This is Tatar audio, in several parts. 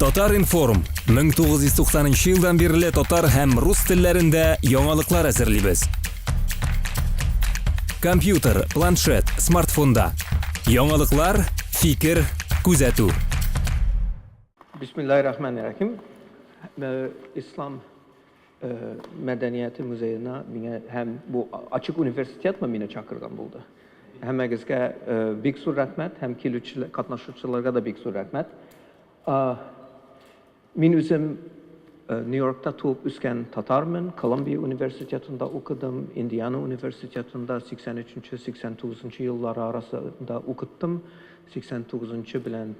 Татар-информ, 1990 нчы елдан бирле татар һәм рус телләрендә яңалыклар әзерлибез. Компьютер, планшет, смартфонда. Яңалыклар, фикер, күзәтү. Бисмиллаһир-рахманир-рахим. Ислам мәдәнияте музеена миңа һәм бу Ачык университетмы мине чакырган булды. Һәммәгезгә бик зур рәхмәт һәм килүчеләр, катнашучыларга да бик зур рәхмәт. Мин үзем Нью-Йоркта туып үскән татармын, Колумбия университетында укыдым, Индиана университетында 83-89 еллары арасында укыттым. 89 белән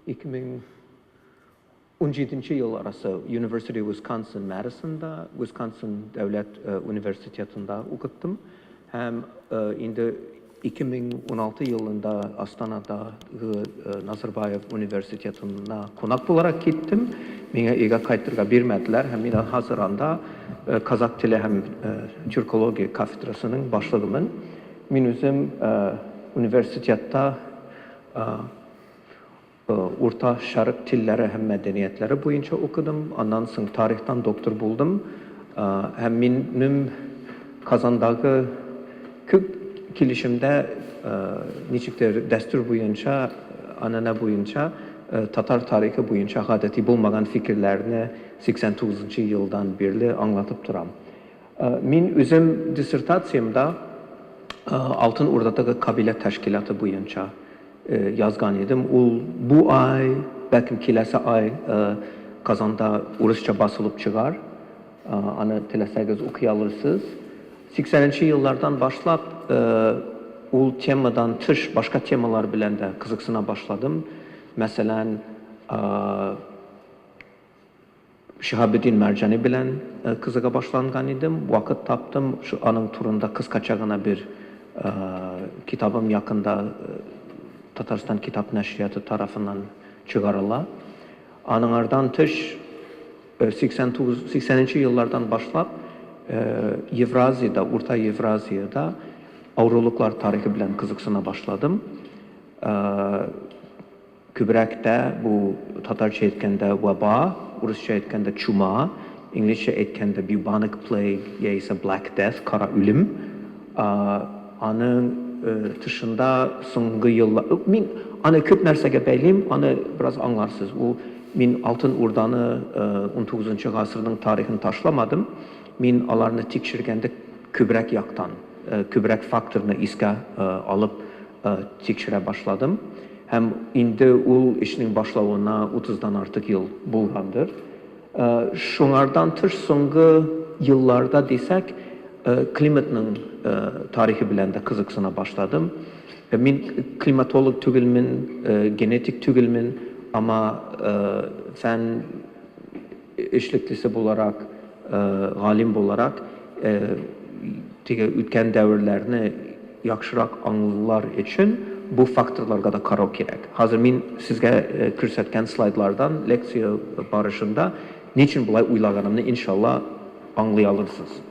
2000 17 ел арасы University of Wisconsin Madisonда, Wisconsin дәүләт университетында укыттым һәм инде 2016 елында Астанадагы Назарбаев университетына кунак буларак киттем. Миңа өйгә кайтырга бирмәделәр һәм мин хәзер анда казак теле һәм тюркология кафедрасының башлыгымын. Мин үзем университетта Урта Шәрык телләре һәм мәдәниятләре буенча укыдым, аннан соң тарихтан доктор булдым. Һәм минем Казандагы күп килешемдә, ничектер дәстүр буенча, анәнә буенча, татар тарихы буенча гадәти булмаган фикерләрне 89 нчы елдан бирле аңлатып торам. Мин үзем диссертациямдә Алтын Урдадагы кабилә тәшкилаты буенча язган идем. Ул бу ай, бәлкем киләсе ай Казанда урысча басылып чыгар. Аны теләсәгез укый алырсыз. 80 нче еллардан башлап ул темадан тыш башка темалар белән дә кызыксына башладым. Мәсәлән, Шиһабетдин Мәрҗани белән кызыга башланган идем. Вакыт таптым, шу аның турында кыскача гына бер китабым якында Татарстан китап нәшрияты тарафыннан чыгарыла. Аныңардан тыш, 89, 80 нче еллардан башлап Евразиядә, Урта Евразиядә авырулыклар тарихы белән кызыксына башладым. Күбрәк тә бу татарча әйткәндә ваба, урысча әйткәндә чума, инглизчә әйткәндә bubonic plague яисә black death, кара үлем. Аның тышында соңгы еллар, мин аны күп нәрсәгә бәйлим, аны бераз аңларсыз. Ул мин Алтын Урданы, унтугызынчы гасырның тарихын ташламадым. Мин аларны тикшергәндә күбрәк яктан, күбрәк факторны искә алып тикшерә башладым. Һәм инде ул эшнең башлавына утыздан артык ел булгандыр. Шуңардан тыш соңгы елларда дисәк, климатның тарихы белән дә кызыксына башладым. Мин климатолог түгелмен, генетик түгелмен, әмма фән эшлеклесе буларак, галим буларак, теге үткән дәверләрне яхшырак аңлар өчен бу факторларга да карау кирәк. Хәзер мин сезгә күрсәткән слайдлардан лекция барышында ни өчен болай уйлаганымны, иншалла, аңлый алырсыз.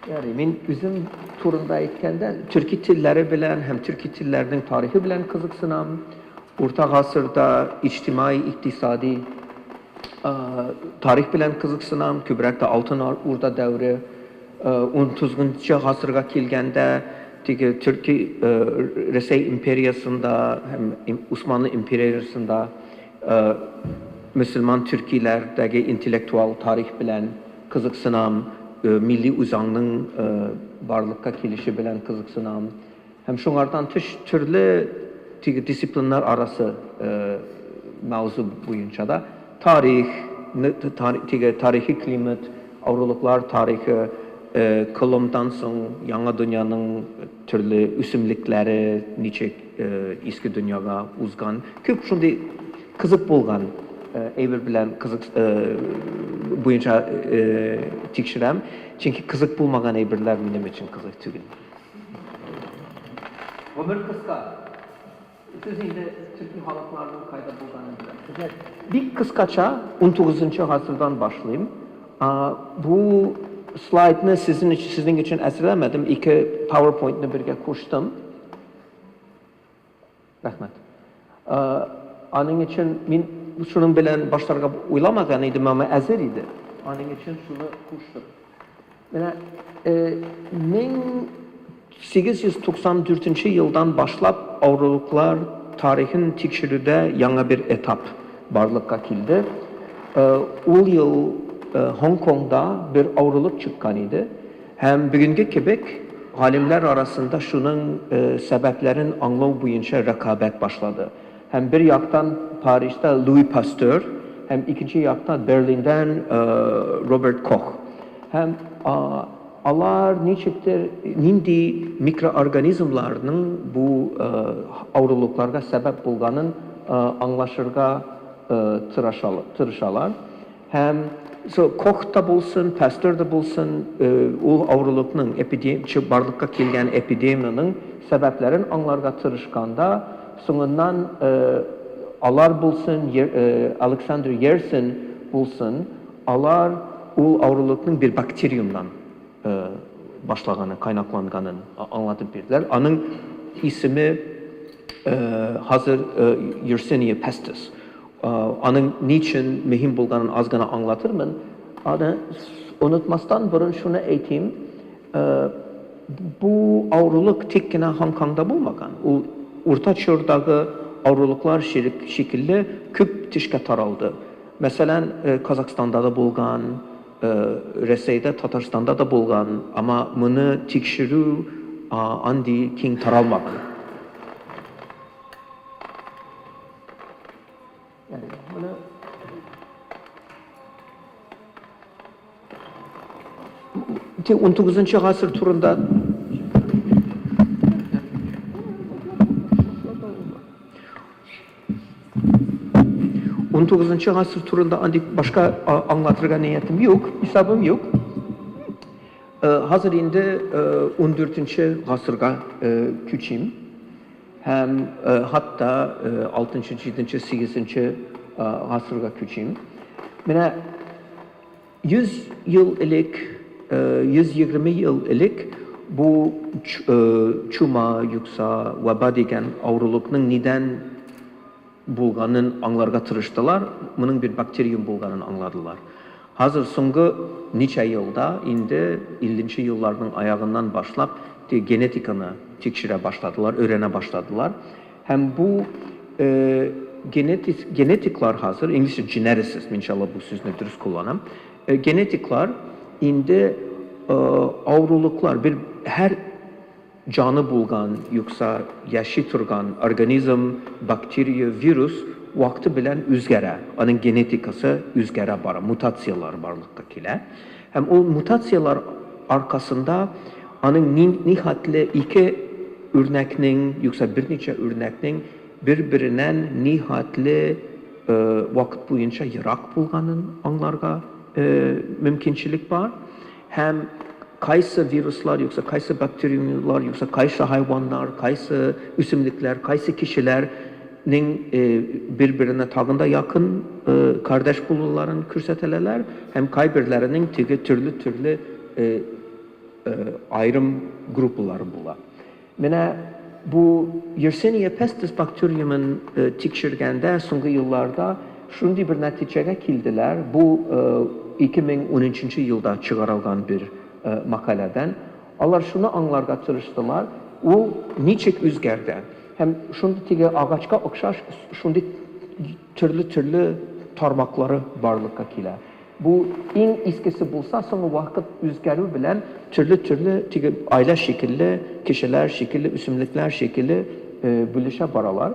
Ярый, мин үзем турында әйткәндә, төрки телләре белән һәм төрки телләрнең тарихы белән кызыксынам. Урта гасырда иҗтимаи, икътисади тарих белән кызыксынам, күбрәк тә Алтын Урда дәвере. Унтугызынчы гасырга килгәндә, теге төрки Рәсәй империясендә һәм Усманлы империясендә мөселман төркиләрдәге интеллектуал тарих белән кызыксынам, милли үзаңның барлыкка килеше белән кызыксынам. Һәм шуңардан тыш төрле теге дисциплиналар арасы мәүзу буенча да тарих, теге тарихи климат, авырулыклар тарихы, Колумбтан соң яңа дөньяның төрле үсемлекләре ничек иске дөньяга узган. Күп шундый кызык булган әйбер белән кызык буенча тикшерәм, чөнки кызык булмаган әйберләр минем өчен кызык түгел. Гомер кыска. Сез инде төрки халыкларның кайда булганын беләсез. Бик кыскача унтугызынчы гасырдан башлыйм. Бу слайдны сезнең өчен, сезнең өчен әзерләмәдем, ике PowerPoint-ны бергә куштым. Рәхмәт. Аның өчен мин шуның белән башларга уйламаган идем, әмма әзер иде. Аның өчен шуны куштым. Менә 1894 елдан башлап авырулыклар тарихын тикшерүдә яңа бер этап барлыкка килде. Ул ел Һонконгда бер авырулык чыккан иде һәм бүгенге кебек галимнәр арасында шуның сәбәпләрен аңлау буенча рәкабәт башлады. Һәм бер яктан Парижда Луи Пастер, һәм икенче яктан Берлиндән Роберт Кох. Һәм алар ничектер нинди микроорганизмларның бу авырулыкларга сәбәп булганын аңлашырга тырышалар. Һәм Кох та булсын, Пастер да булсын, ул авырулыкның барлыкка килгән эпидемиянең сәбәпләрен аңларга тырышканда, соңыннан алар булсын, Александр Ерсин булсын, алар ул авырулыкның бер бактериумнан башлаганын, кайнакланганын аңлатып бирделәр. Аның исеме хәзер Yersinia pestis. Аның ни өчен мөһим булганын аз гына аңлатырмын. Аны онытмастан борын шуны әйтим, бу авырулык тик кенә Һонконгда булмаган. Ул урта чордагы авырулыклар шикелле күп төшкә таралды. Мәсәлән, Казахстанда да булган, Рәсәйдә, Татарстанда да булган, әмма моны тикшерү андый киң таралмаган. Моны 19 гасыр турында 19 гасыр турында андый башка аңлатырга ниятем юк, исәбем юк. Хәзер инде 14 гасырга күчим. Һәм хәтта 6, 7, 8 гасырга күчим. Менә 100 ел элек, 120 ел элек бу чума, юкса ваба дигән авырулыкның нидән булганын аңларга тырыштылар, моның бер бактериум булганын аңладылар. Хәзер соңгы ничә елда, инде 50 нче елларның аягыннан башлап, генетиканы тикшерә башладылар, өйрәнә башладылар. Һәм бу генетиклар хәзер, инглизчә geneticist, мин иншалла бу сүзне дөрес кулланам, генетиклар инде авырулыклар, бер һәр җаны булган, юкса яши торган организм, бактерия, вирус вакыты белән үзгәрә, аның генетикасы үзгәрә бара, мутацияләр барлыкка килә. Һәм ул мутацияләр аркасында аның нихәтле ике үрнәкнең, юкса берничә үрнәкнең бер-береннән нихәтле вакыт буенча ерак булганын аңларга мөмкинчелек бар. Һәм кайсы вируслар, юкса кайсы бактериумлар, юкса кайсы хайваннар, кайсы үсемлекләр, кайсы кешеләрнең бер-беренә тагын да якын кардәш булуларын күрсәтәләр һәм кайберләренең теге төрле-төрле аерым группалары була. Менә бу Yersinia pestis бактериумын тикшергәндә соңгы елларда шундый бер нәтиҗәгә килделәр, бу 2013 елда чыгарылган бер мәкаләдән. Алар шуны аңларга тырыштылар, ул ничек үзгәрде һәм шундый теге агачка охшаш шундый төрле-төрле тармаклары барлыкка килә. Бу иң искесе булса, соңгы вакыт үзгәрү белән төрле-төрле теге гаилә шикелле, кешеләр шикелле, үсемлекләр шикелле бүлешә баралар.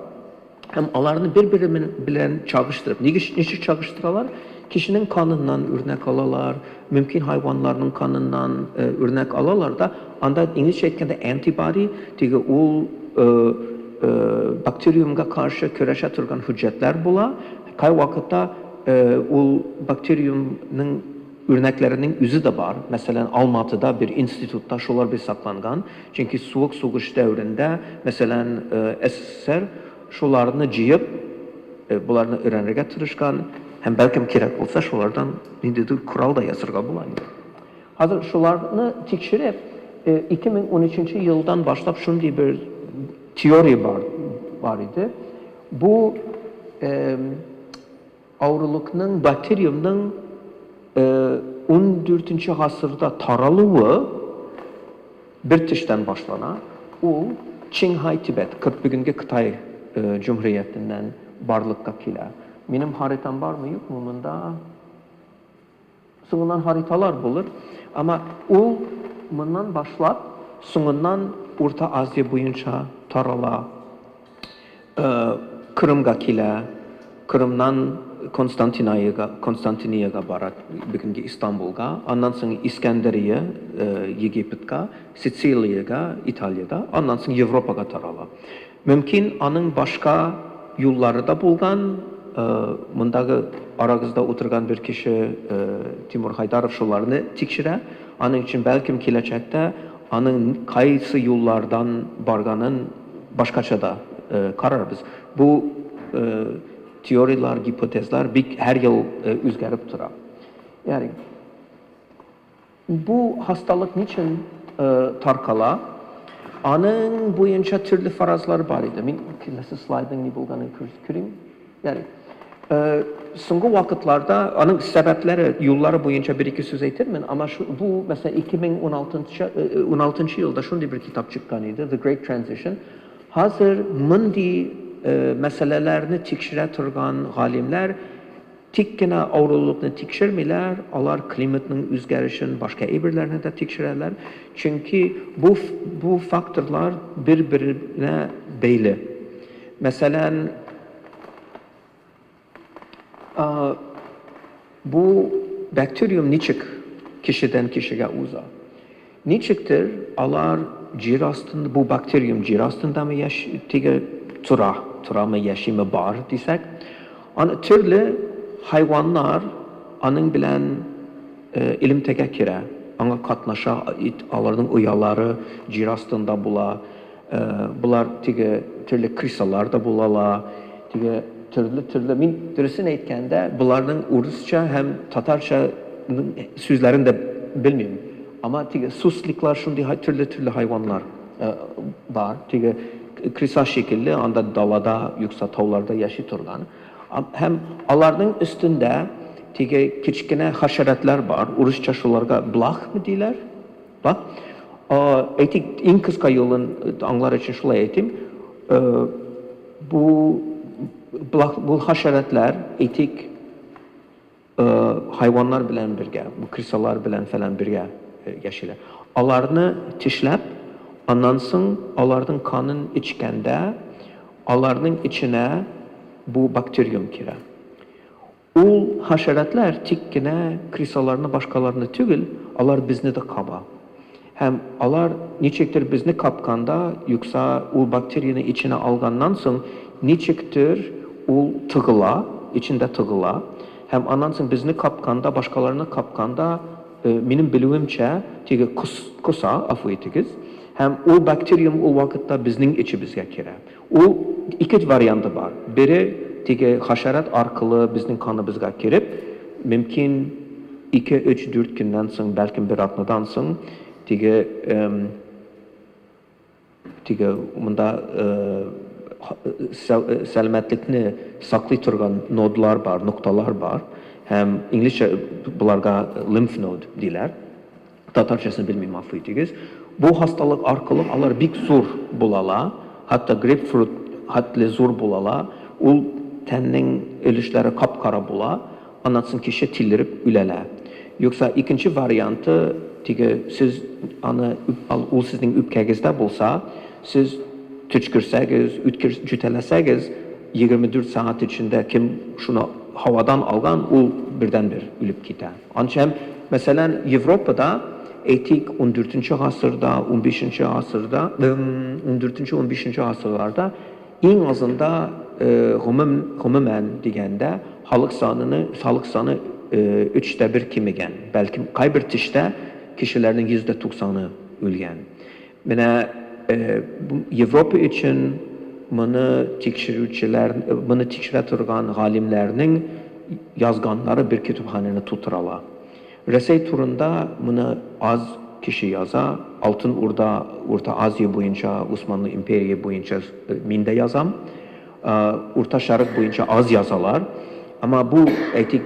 Һәм аларны бер-бере белән чагыштырып, ничек чагыштыралар? Кешенең каныннан үрнәк алалар, мөмкин хайваннарның каныннан үрнәк алалар да, анда инглизчә әйткәндә antibody, теге ул бактериумга каршы көрәшә торган һөҗҗәтләр була. Кайвакытта Ул бактериумның үрнәкләренең үзе дә бар. Мәсәлән, Алматыда бер институтта шулар бер сакланган. Чөнки суык сугыш дәверендә, мәсәлән, СССР шуларны җыеп, боларны өйрәнергә тырышкан һәм бәлкем кирәк булса, шулардан ниндидер корал да ясарга була инде. Хәзер шуларны тикшереп, 2013 елдан башлап шундый бер теория бар, бар иде. Бу авырулыкның, бактериумның 14 гасырда таралуы бер төштән башлана. Ул Чингхай-Тибет, бүгенге Кытай җөмһүриятеннән барлыкка килә. Минем харитам бармы, юкмы монда? Соңыннан хариталар булыр, әмма ул моннан башлап, соңыннан Урта Азия буенча тарала, Кырымга килә, Кырымнан Константинаиягә, Константиниягә бара, бүгенге Истанбулга, аннан соң Искәндәрия, Египетка, Сицилиягә, Италиягә, аннан соң Европага тарала. Мөмкин, аның башка юллары да булган. Мондагы арагызда утырган бер кеше, Тимур Хайдаров шуларны тикшерә. Аның өчен, бәлкем, киләчәктә аның кайсы юллардан барганын башкача да карарбыз. Бу теорияләр, гипотезлар бик һәр ел үзгәреп тора. Ярый. Бу хасталык ничен таркала? Аның буенча төрле фаразлар бар иде. Мин киләсе слайдның ни булганын күрим. Ярый. Соңгы вакытларда аның сәбәпләре, юллары буенча бер-ике сүз әйтермен, әмма бу, мәсәлән, 2016 елда шундый бер китап чыккан иде, The Great Transition. Хәзер мондый мәсьәләләрне тикшерә торган галимнәр Тик кенә авырулыкны тикшермиләр, алар климатның үзгәрешен, башка әйберләрне дә тикшерәләр. Чөнки бу бу факторлар бер-беренә бәйле. Мәсәлән, бу бактериум ничек кешедән кешегә уза? Ничектер алар җир астында, бу бактериум җир астындамы яши, теге тора, торамы, яшиме, бар дисәк, аны төрле хайваннар аның белән элемтәгә керә, аңа катнаша, аларның оялары җир астында була, Болар теге төрле крысалар да була ала, теге төрле-төрле. Мин дөресен әйткәндә, боларның урысча һәм татарча сүзләрен дә белмим. Ама теге сусликлар шундый төрле-төрле хайваннар бар. Теге крыса шикелле, анда далада, юкса тауларда яши торган. Һәм аларның өстендә теге кечкенә хәшәрәтләр бар. Урысча шуларга блахмы диләр. Ба? Әйтик, иң кыска юлын аңлар өчен шулай әйтим. Бу бу хәшәрәтләр, әйтик, хайваннар белән бергә, бу крысалар белән фәлән бергә яшиләр. Аларны тешләп, аннан соң аларның канын эчкәндә, аларның эченә бу бактериум керә. Ул хәшәрәтләр тик кенә крисаларны, башкаларны түгел, алар безне дә каба. Һәм алар ничектер безне капканда, юкса ул бактерияне эченә алганнан соң, ничектер ул тыгыла, эчендә тыгыла. Һәм аннан соң безне капканда, башкаларны капканда, минем белүемчә, теге коса, гафу итегез, һәм ул бактериум ул вакытта безнең эчебезгә керә. Ул ике варианты бар. Бере, теге хәшәрәт аркылы безнең каныбызга кереп, мөмкин ике, өч, дүрт көннән соң, бәлкем бер атнадан соң, теге теге монда сәламәтлекне саклый торган нодлар бар, нокталар бар. Һәм инглизчә боларга лимф нод диләр. Татарчасын белмим, гафу итегез. Бу хасталык аркылы алар бик зур булала, хәтта грейпфрут хәтле зур булала. Ул тәннең өлешләре кап-кара була, аннан соң кеше тилереп үләлә. Юкса икенче варианты, теге сез аны ул сезнең үпкәгездә булса, сез төчкерсәгез, үткер җүтәләсәгез, 24 сәгать эчендә кем шуны һавадан алган, ул бердәнбер үлеп китә. Анча, мәсәлән, Европада, әйтик, ундүртенче гасырда, унбишенче гасырда, ундүртенче, унбишенче гасырларда иң азында гомум, гомумән дигәндә, халык саныны, халык саны өч тә бер кимегән. Бәлкем, кайбер төштә кешеләрнең 90% үлгән. Менә Европа өчен моны тикшерүчеләр, моны тикшерә торган галимнәрнең язганнары бер китапханәне тутырала. Рәсәй турында моны аз кеше яза. Алтын Урда, Урта Азия буенча, Усманлы империя буенча мин дә язам. Урта Шәрык буенча аз язалар. Әмма бу, әйтик,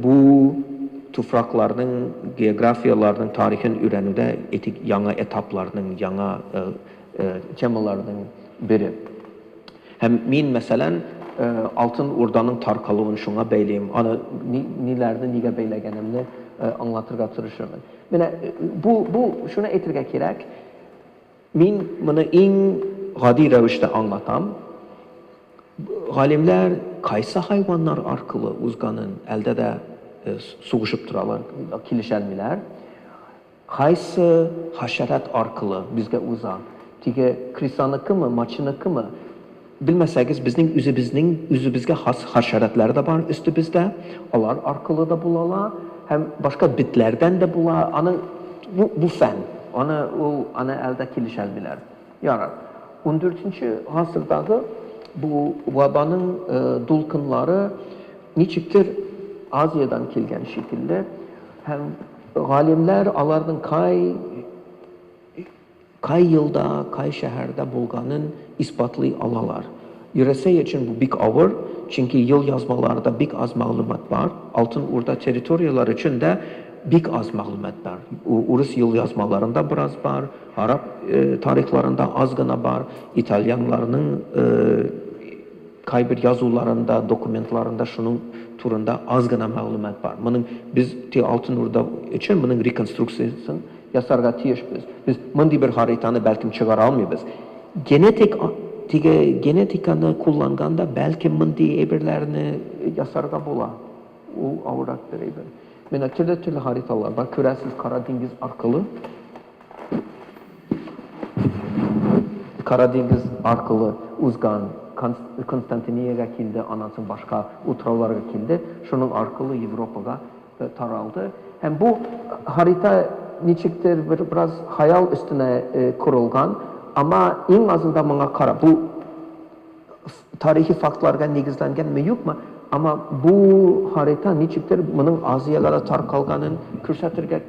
бу туфракларның, географияләрнең тарихын өйрәнүдә, әйтик, яңа этапларның, яңа темаларның бере. Һәм мин, мәсәлән, Алтын Урданың таркалуын шуңа бәйлим. Аны ниләрне нигә бәйләгәнемне аңлатырга тырышырмын. Менә бу, бу шуны әйтергә кирәк, мин моны иң гади рәвештә аңлатам. Галимнәр кайсы хайваннар аркылы узганын әлдә дә сугышып торалар, килешәлмиләр. Кайсы хәшәрәт аркылы безгә уза? Теге крысаныкымы, мачыныкымы? Белмәсәгез, безнең үзебезнең үзебезгә хас хәшәрәтләр дә бар өстебездә, алар аркылы да була ала, һәм башка бетләрдән дә була. Аны бу, бу фән, аны ул аны әле дә килешәлмиләр. Ярар. Ундүртенче гасырдагы бу вабаның дулкыннары ничектер Азиядән килгән шикелле, һәм Галимнәр аларның кай кай елда, кай шәһәрдә булганын исбатлый алалар. Рәсәй өчен бу бик авыр, чөнки елъязмаларда бик аз мәгълүмат бар. Алтын Урда территорияләре өчен дә бик аз мәгълүмат бар. Урыс елъязмаларында бераз бар, араб тарихларында аз гына бар, итальяннарның Кайбер язуларында, документларында шуның турында аз гына мәгълүмат бар. Моның без те Алтын Урда өчен моның реконструкциясен ясарга тиешбез. Без мондый бер хаританы бәлкем чыгара алмыйбыз. Генетик теге генетиканы кулланганда бәлкем мондый әйберләрне ясарга була. Ул авыррак бер әйбер. Менә төрле-төрле хариталар бар. Күрәсез, Кара диңгез аркылы Кара диңгез аркылы узган Константиниягә килде, аннан соң башка утрауларга килде, шуның аркылы Европага таралды. Һәм бу харита ничектер бер бераз хаял өстенә корылган, әмма иң азында моңа карап, бу тарихи фактларга нигезләнгәнме, юкмы, әмма бу харита ничектер моның Азиягә дә таркалганын күрсәтергә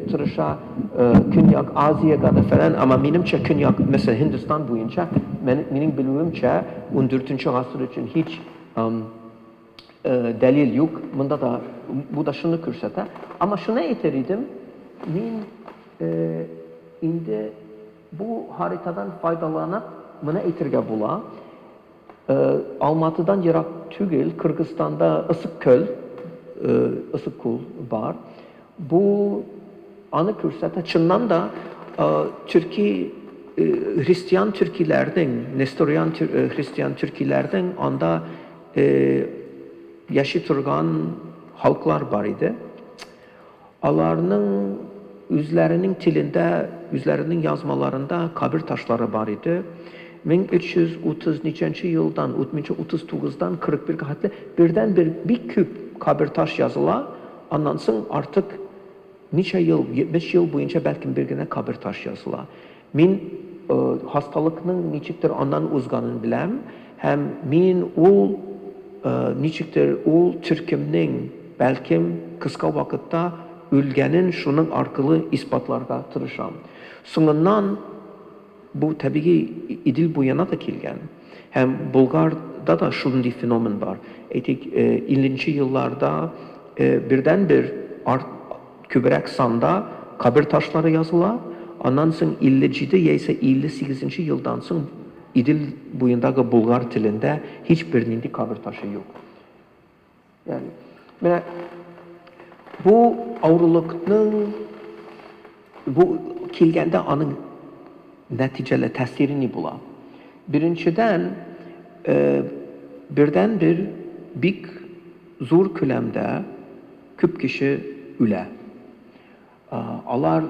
тырыша, Көньяк Азиягә дә фәлән, әмма минемчә Көньяк, мәсәлән, Һиндстан буенча, минем белүемчә, ундүртенче гасыр өчен һич дәлил юк, монда да бу да шуны күрсәтә. Әмма шуны әйтер идем, мин инде Бу харитадан файдаланып, моны әйтергә була, Алматыдан ерак түгел, Кыргызстанда Ысык-Көл, Ысык-Кул бар. Бу аны күрсәтә, чыннан да, төрки христиан төркиләрнең, несториан христиан төркиләрнең анда яши торган халыклар бар иде. Аларның үзләренең телендә, үзләренең язмаларында кабер ташлары бар иде. 1330 ничәнче елдан, 1339 дан 41 гә хәтле бердән-бер бик күп кабер таш языла, аннан соң артык ничә ел, 70 ел буенча бәлкем бер генә кабер таш языла. Мин хасталыкның ничектер аннан узганын беләм һәм мин ул ничектер ул төркемнең бәлкем кыска вакытта үлгәнен шуның аркылы исбатларга тырышам. Соңыннан бу табигый Идел буена да килгән һәм Болгарда да шундый феномен бар. Әйтик, 50 нче елларда бердәнбер Күбрәк санда кабер ташлары языла, аннан соң 57 яисә 58 нче елдан соң Идел буендагы булгар телендә һич бернинди кабер ташы юк. Ягъни, менә бу авырулыкның бу килгәндә аның нәтиҗәле тәэсире ни була? Беренчедән, бердәнбер бик зур күләмдә Күп кеше үлә. Алар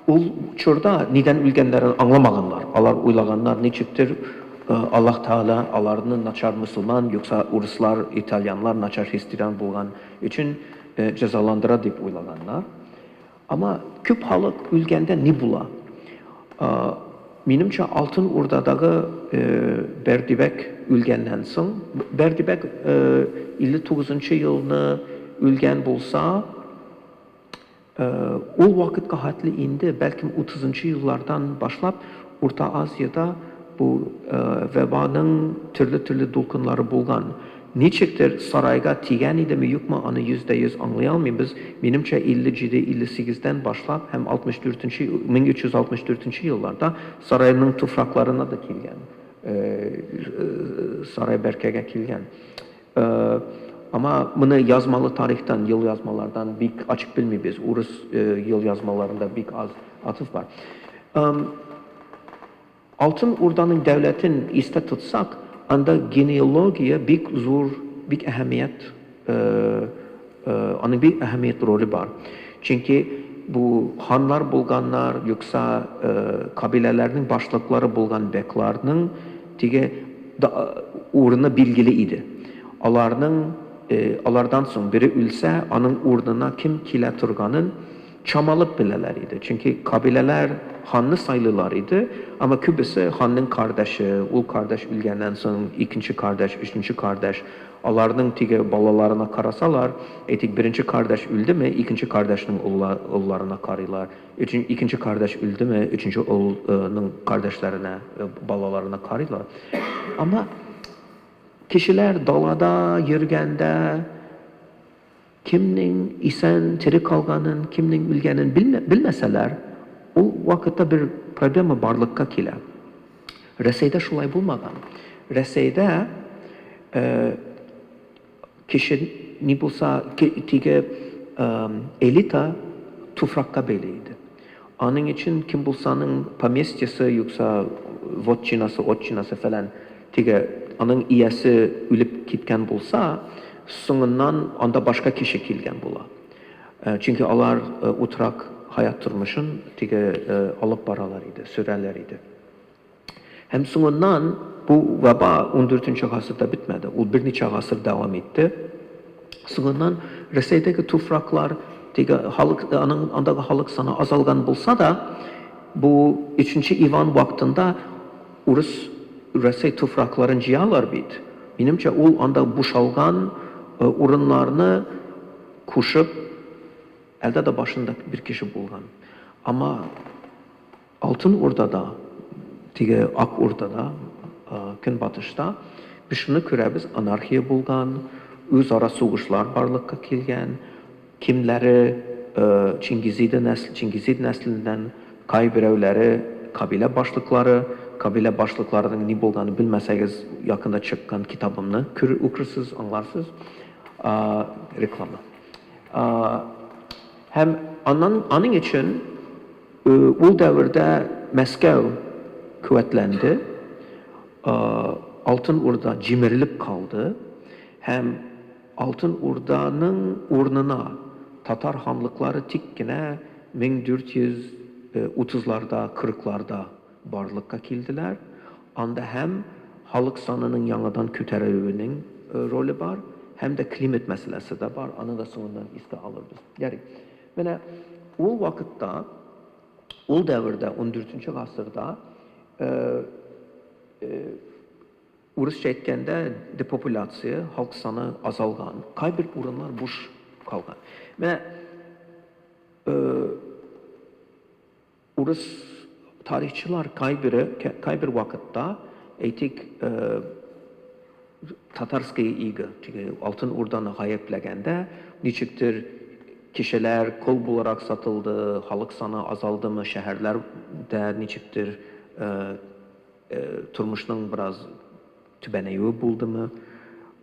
ул чорда нидән үлгәннәрен аңламаганнар. Алар уйлаганнар, ничектер Аллаһ Тәгалә аларны начар мөселман, юкса урыслар, итальяннар начар христиан булган өчен җәзаландыра дип уйлаганнар. Ама күп халык үлгәндә ни була? Минемчә, Алтын Урдадагы Бәрдибәк үлгәннән соң, Бәрдибәк 59 нчы елны үлгән булса, Ул вакытка хәтле инде, бәлкем, утызынчы еллардан башлап, Урта Азиядә бу вәбаның төрле-төрле дулкыннары булган. Ничектер сарайга тигән идеме, юкмы, аны 100% аңлый алмыйбыз. Минемчә, 57-58 дән башлап һәм 64 нче, 1364 нче елларда сарайның туфракларына да килгән, сарай Бәркәгә килгән. Ама моны язмалы тарихтан, елъязмалардан бик ачык белмибез. Урыс елъязмаларында бик аз атыф бар. Алтын Урданың дәүләтен истә тотсак, анда генеалогия бик зур, бик әһәмият, аның бик әһәмият роле бар. Чөнки бу ханнар булганнар, юкса кабиләләрнең башлыклары булган бекларның теге урыны билгеле иде. Аларның, алардан соң бире үлсә, аның урынына кем килә торганын чамалып беләләр иде. Чөнки кабиләләр ханны сайлыйлар иде, әмма күбесе ханның кардәше, ул кардәш үлгәннән соң икенче кардәш, өченче кардәш, аларның теге балаларына карасалар, әйтик, беренче кардәш үлдеме, икенче кардәшнең улларына карыйлар. Өчен, икенче кардәш үлдеме, өченче улның кардәшләренә, балаларына карыйлар. Әмма кешеләр далада йөргәндә кемнең исән, тере калганын, кемнең үлгәнен белмәсәләр, ул вакытта бер проблема барлыкка килә. Рәсәйдә шулай булмаган. Рәсәйдә Кеше ни булса, теге элита туфракка бәйле иде. Аның өчен кем булсаның поместьесы, юкса вотчинасы, отчинасы фәлән, теге аның иясе үлеп киткән булса, соңыннан анда башка кеше килгән була. Чөнки алар утрак хаят тормышын теге алып баралар иде, сөрәләр иде. Һәм соңыннан бу ваба ундүртенче гасырда бетмәде, ул берничә гасыр дәвам итте. Соңыннан Рәсәйдәге туфраклар, теге халык, аның андагы халык саны азалган булса да, бу Өченче Иван вакытында урыс Рәсәй туфракларын җыялар бит. Минемчә, ул анда бушалган урыннарны кушып, әлдә дә башында бер кеше булган. Ама Алтын Урдада, теге Ак Урдада, Көнбатышта без шуны күрәбез, анархия булган, үзара сугышлар барлыкка килгән, кемнәре Чингизида нәсел, Чингизид нәселеннән, кайберәүләре кабилә башлыклары, кабилә башлыкларының ни булганын белмәсәгез, якында чыккан китабымны күр, укырсыз, аңларсыз. Реклама. Һәм аннан, аның өчен Ул дәвердә Мәскәү куәтләнде, Алтын Урда җимерелеп калды һәм Алтын Урданың урынына татар ханлыклары тик кенә 1430 ларда, 40 ларда барлыкка килделәр. Анда һәм халык санының яңадан күтәрелүенең роле бар, һәм дә климат мәсьәләсе дә бар, аны да соңыннан искә алырбыз. Ярый. Менә ул вакытта, ул дәвердә, ундүртенче гасырда, урысча әйткәндә, депопуляция, халык саны азалган, кайбер урыннар буш калган. Менә Урыс тарихчылар кайбере, кайбер вакытта, әйтик, Татарское иго, теге Алтын Урданы гаепләгәндә, ничектер кешеләр кол буларак сатылды, халык саны азалдымы, шәһәрләрдә ничектер тормышның бераз түбәнәюе булдымы?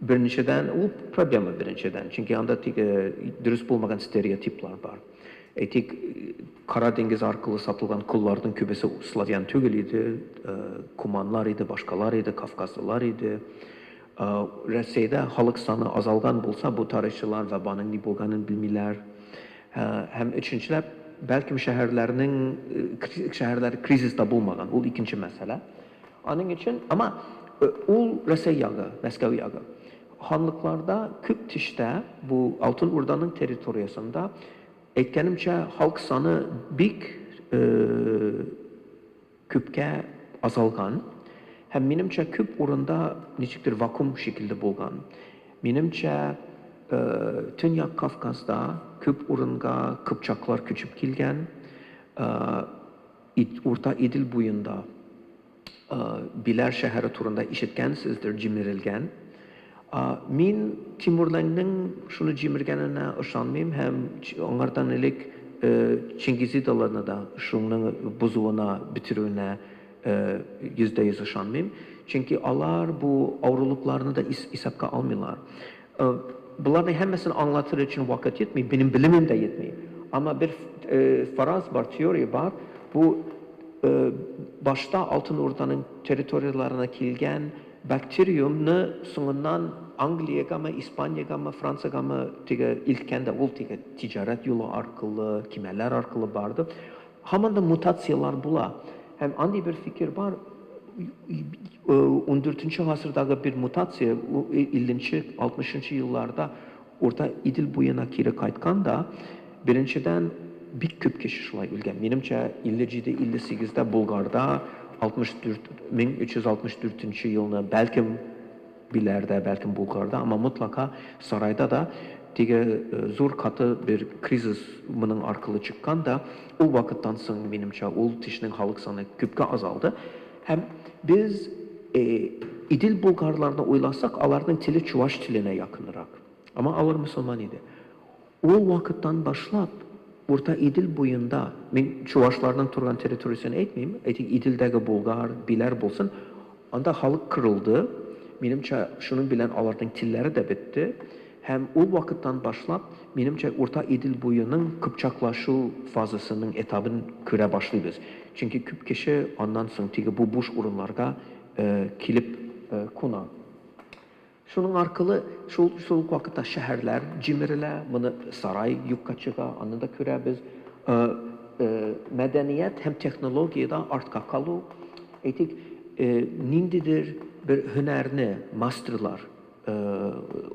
Беренчедән, ул проблема беренчедән, чөнки анда теге дөрес булмаган стереотиплар бар. Әйтик, Кара диңгез аркылы сатылган колларның күбесе славян түгел иде, куманнар иде, башкалар иде, кавказлылар иде. Рәсәйдә халык саны азалган булса, бу тарихчылар вәбаның ни булганын белмиләр. Һәм өченчеләп, бәлкем шәһәрләрнең шәһәрләр кризиста булмаган, ул икенче мәсьәлә. Аның өчен, әмма ул Рәсәй ягы, Мәскәү ягы. Ханлыкларда күп төштә, бу Алтын Урданың территориясендә, әйткәнемчә, халык саны бик күпкә азалган һәм, минемчә, күп урында ничектер вакуум шикелле булган. Минемчә, Төньяк Кавказда күп урынга кыпчаклар күчеп килгән, Урта Идел буенда Биләр шәһәре турында ишеткәнсездер, җимерелгән. Мин Тимурләңнең шуны җимергәненә ышанмыйм һәм аңардан элек Чингизидаларны да шуның бозуына, бетерүенә 100% ышанмыйм. Чөнки алар бу авырулыкларны да исәпкә алмыйлар. Боларның һәммәсен аңлатыр өчен вакыт җитми, минем белемем дә җитми. Әмма бер фараз бар, теория бар. Бу башта Алтын Урданың территорияләренә килгән бактериумны соңыннан Англиягәме, Испаниягәме, Франциягәме теге илткән дә, ул теге тиҗарәт юлы аркылы, кимәләр аркылы барды. Һаман да мутацияләр була. Һәм андый бер фикер бар, ундүртенче гасырдагы бер мутация илленче, алтмышынчы елларда Урта Идел буена кире кайткан да, беренчедән, бик күп кеше шулай үлгән. Минемчә, 57-58 дә Болгарда 64, 1364 нче елны, бәлкем, Биләрдә, бәлкем Болгарда, әмма мотлака Сарайда да теге зур каты бер кризис моның аркылы чыккан да, ул вакыттан соң, минемчә, ул тешнең халык саны күпкә азалды. Һәм без Идел болгарларны уйласак, аларның теле чуваш теленә якынрак. Әмма алар мөселман иде. Ул вакыттан башлап Урта Идел буенда, мин чувашларның торган территориясен әйтмим, әйтик, Иделдәге болгар, биләр булсын, анда халык кырылды, минемчә, шуның белән аларның телләре дә бетте. Һәм ул вакыттан башлап, минемчә, Урта Идел буеның кыпчаклашу фазасының этабын күрә башлыйбыз. Чөнки күп кеше аннан соң теге бу буш урыннарга килеп куна. Шуның аркылы шул шул ук вакытта шәһәрләр җимерелә, моны сарай юкка чыга, аны да күрәбез. Мәдәният һәм технологиядә артка калу, әйтик, ниндидер бер һөнәрне мастерлар,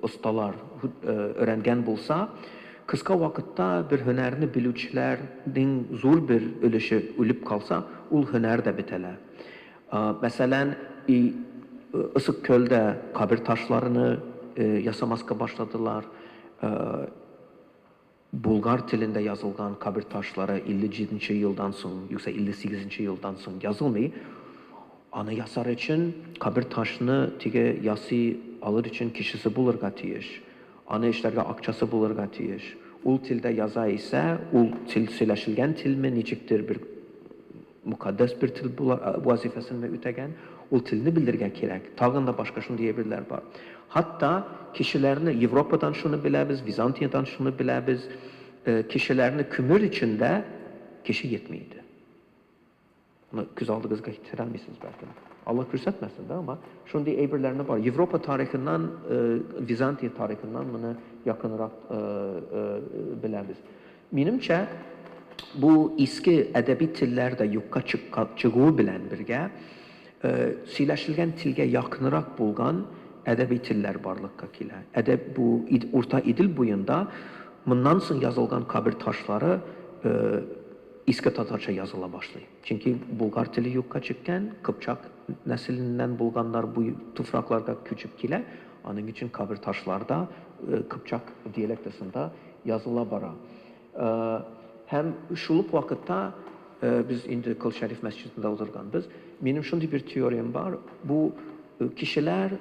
осталар өйрәнгән булса, кыска вакытта бер һөнәрне белүчеләрнең зур бер өлеше үлеп калса, ул һөнәр дә бетәлә. Мәсәлән, Ысык Көлдә кабер ташларыны ясамаска башладылар. Булгар телендә язылган кабер ташлары 57 нче елдан соң, юкса 58 нче елдан соң язылмый. Аны ясар өчен кабер ташны теге ясый алыр өчен кешесе булырга тиеш. Аны эшләргә акчасы булырга тиеш. Ул телдә яза исә, ул тел сөйләшелгән телме, ничектер бер Мөкатдәс бер тел вазифасын үтәгән, ул телне белергә кирәк. Тагын да башка шундый әйберләр бар. Хәтта кешеләрне, Европадан шуны беләбез, Византиядән шуны беләбез, кешеләрне күмер өчен дә кеше йетми иде. Моны күз алдыгызга китерә алмыйсыз, бәлкем. Алла күрсәтмәсен дә, әмма шундый әйберләрне бар. Европа тарихыннан, Византия тарихыннан моны якынрак беләбез. Минемчә, бу иске әдәби телләр дә юкка чыгуы белән бергә, сөйләшелгән телгә якынрак булган әдәби телләр барлыкка килә. Әдәп бу Урта Идел буенда моннан соң язылган кабер ташлары иске татарча языла башлый. Чөнки булгар теле юкка чыккан, кыпчак нәселеннән булганнар бу туфракларга күчеп килә, аның өчен кабер ташлар да кыпчак диалектысында языла бара. Һәм шул ук вакытта без инде Кол Шәриф мәсҗидендә утырганбыз. Минем шундый бер теориям бар, бу кешеләр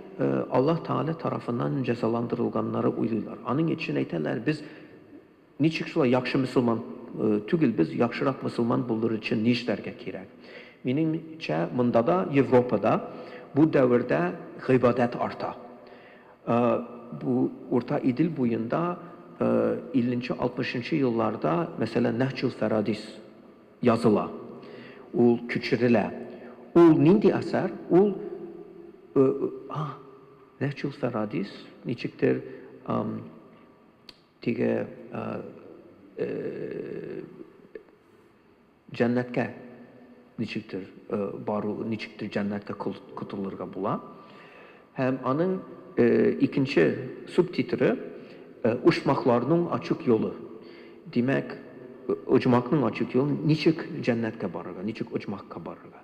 Аллаһ Тәгалә тарафыннан җәзаландырылганнары уйлыйлар. Аның өчен әйтәләр, без ничек шулай яхшы мөселман түгелбез, яхшырак мөселман булыр өчен нишләргә кирәк? Минемчә, монда да, Европада бу дәвердә гыйбадәт арта. Бу Урта Идел буенда илленче-алтмышынчы елларда, мәсәлән, Нәһҗул Фәрадис языла. Ул күчерелә. Ул нинди әсәр? Ул Нәһҗул Фәрадис ничектер теге Җәннәткә ничектер бару, ничектер җәннәткә котылырга була. Һәм аның икенче субтитры Ушмакларның ачык юлы. Димәк, оҗмахның ачык юлы, ничек җәннәткә барырга, ничек оҗмахка барырга.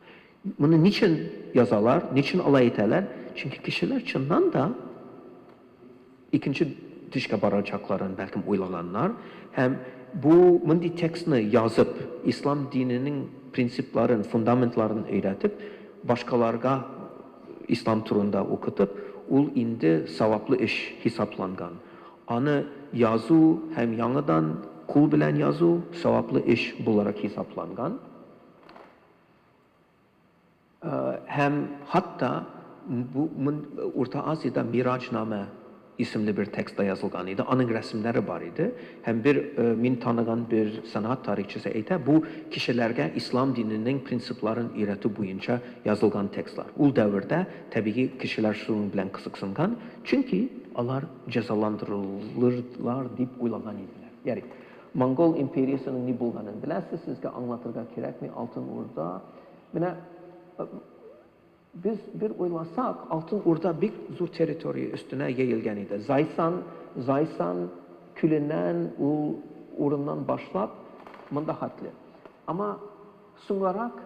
Моны ничен язалар, ничен алай итәләр? Чөнки кешеләр чыннан да икенче төшкә барачакларын бәлкем уйлаганнар. Һәм бу мондый текстны язып, ислам диненең принципларын, фундаментларын өйрәтеп, башкаларга ислам турында укытып, ул инде саваплы эш хисапланган. Аны язу һәм яңадан кул белән язу саваплы эш буларак хисапланган. Һәм хатта бу Урта Азиядә Мираҗнамә исемле бер текст та язылган иде. Аның рәсемнәре бар иде. Һәм бер мин таныган бер сәнгать тарихчысы әйтә, бу кешеләргә ислам диненең принципларын өйрәтү буенча язылган текстлар. Ул дәвердә, табигый, кешеләр шуның белән кызыксынган, чөнки алар җәзаландырылырлар дип уйлаган иделәр. Ярый. Монгол империясенең ни булганын беләсез, сезгә аңлатырга кирәкми, Алтын Урда. Менә без бер уйласак, Алтын Урда бик зур территория өстенә җәелгән иде. Зайсан, Зайсан күленнән ул урыннан башлап монда хәтле. Ама соңгарак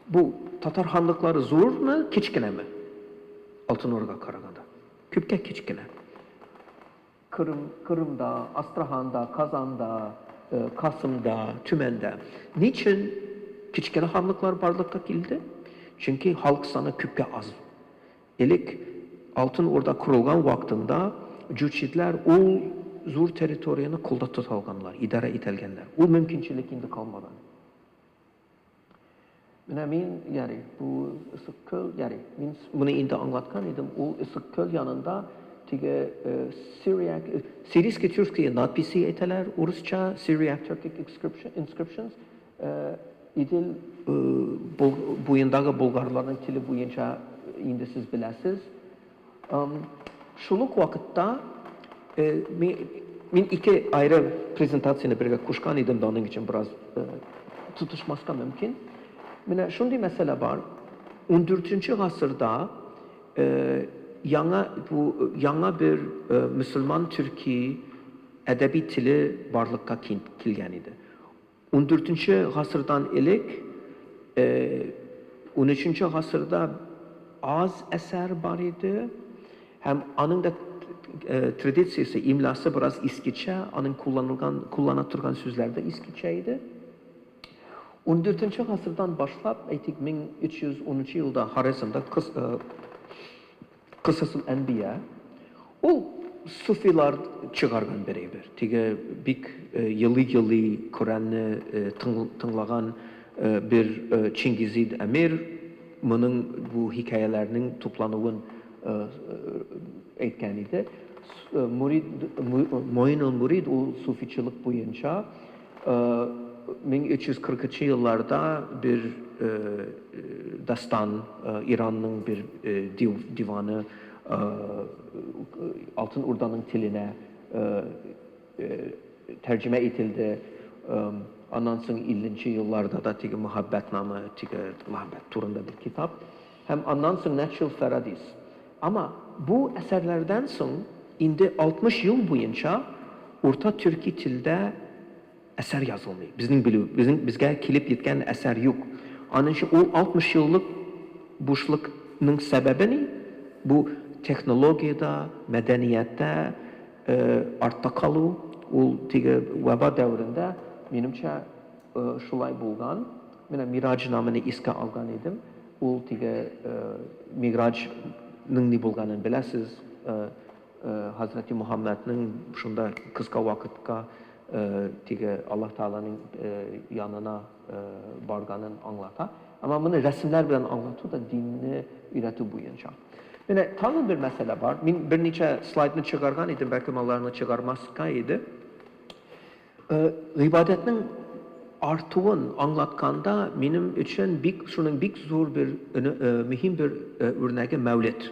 бу татар ханлыклары зурмы, кечкенәме? Алтын Урдага караганда. Күпкә кечкенә. Кырым, Кырымда, Астраханда, Казанда, Касымда, Төмәндә. Ничөн кечкенә ханлыклар барлыкка килде? Чөнки халык саны күпкә аз. Элек Алтын Урда корылган вакытында җучидләр ул зур территорияне кулда тота алганнар, идарә итәлгәннәр. Ул мөмкинчелек инде калмаган. Менә мин, ярый, бу Ысык-Күл, ярый, мин моны инде аңлаткан идем, ул Ысык-Күл янында теге Syriac, сирийско-тюркские надписи әйтәләр, урысча, Syriac Turkic inscriptions, Идел буендагы болгарларның теле буенча инде сез беләсез. Шул ук вакытта мин ике аерым презентацияне бергә кушкан идем, да аның өчен бераз тотышмаска мөмкин. Менә шундый мәсьәлә бар. 14 гасырда яңа бу яңа бер мөселман төрки әдәби теле барлыкка килгән иде. 14 гасырдан элек, 13 гасырда аз әсәр бар иде, һәм аның да традициясе, имласы бераз искечә, аның кулланылган, куллана торган сүзләр дә искечә иде. 14 гасырдан башлап, әйтик, 1310 елда Хорезмда Кысасул әнбия, ул суфилар чыгарган бер әйбер. Теге бик елый-елый Коръәнне тыңлаган бер Чингизид әмир моның бу хикәяләрнең туплануын әйткән иде. Мурид, Моинул Мурид ул суфичылык буенча 1340 елларда бер дастан, Иранның бер диваны Алтын Урданың теленә тәрҗемә ителде. Аннан соң 50 нче елларда да теге Мөхәббәтнамә, теге мәхәббәт турында бер китап. Һәм аннан соң Нәчел Фәрадис. Ама бу әсәрләрдән соң инде 60 ел буенча урта төрки телдә әсәр язылмый. Безнең белү, безнең безгә килеп еткән әсәр юк. Аның өчен ул 60 еллык бушлыкның сәбәбе ни? Бу технологиядә, мәдәнияттә артта калу. Ул теге вәба дәверендә, минемчә, шулай булган. Менә Мираҗнамәне искә алган идем. Ул теге Миграҗның ни булганын беләсез. Хәзрәти Мөхәммәднең шунда кыска вакытка теге Аллаһ Тәгаләнең янына барганын аңлата. Әмма моны рәсемнәр белән аңлату да динне өйрәтү буенча. Менә тагын бер мәсьәлә бар. Мин берничә слайдны чыгарган идем, бәлкем аларны чыгармаска иде. Гыйбадәтнең артуын аңлатканда, минем өчен бик шуның бик зур бер мөһим бер үрнәге Мәүлид.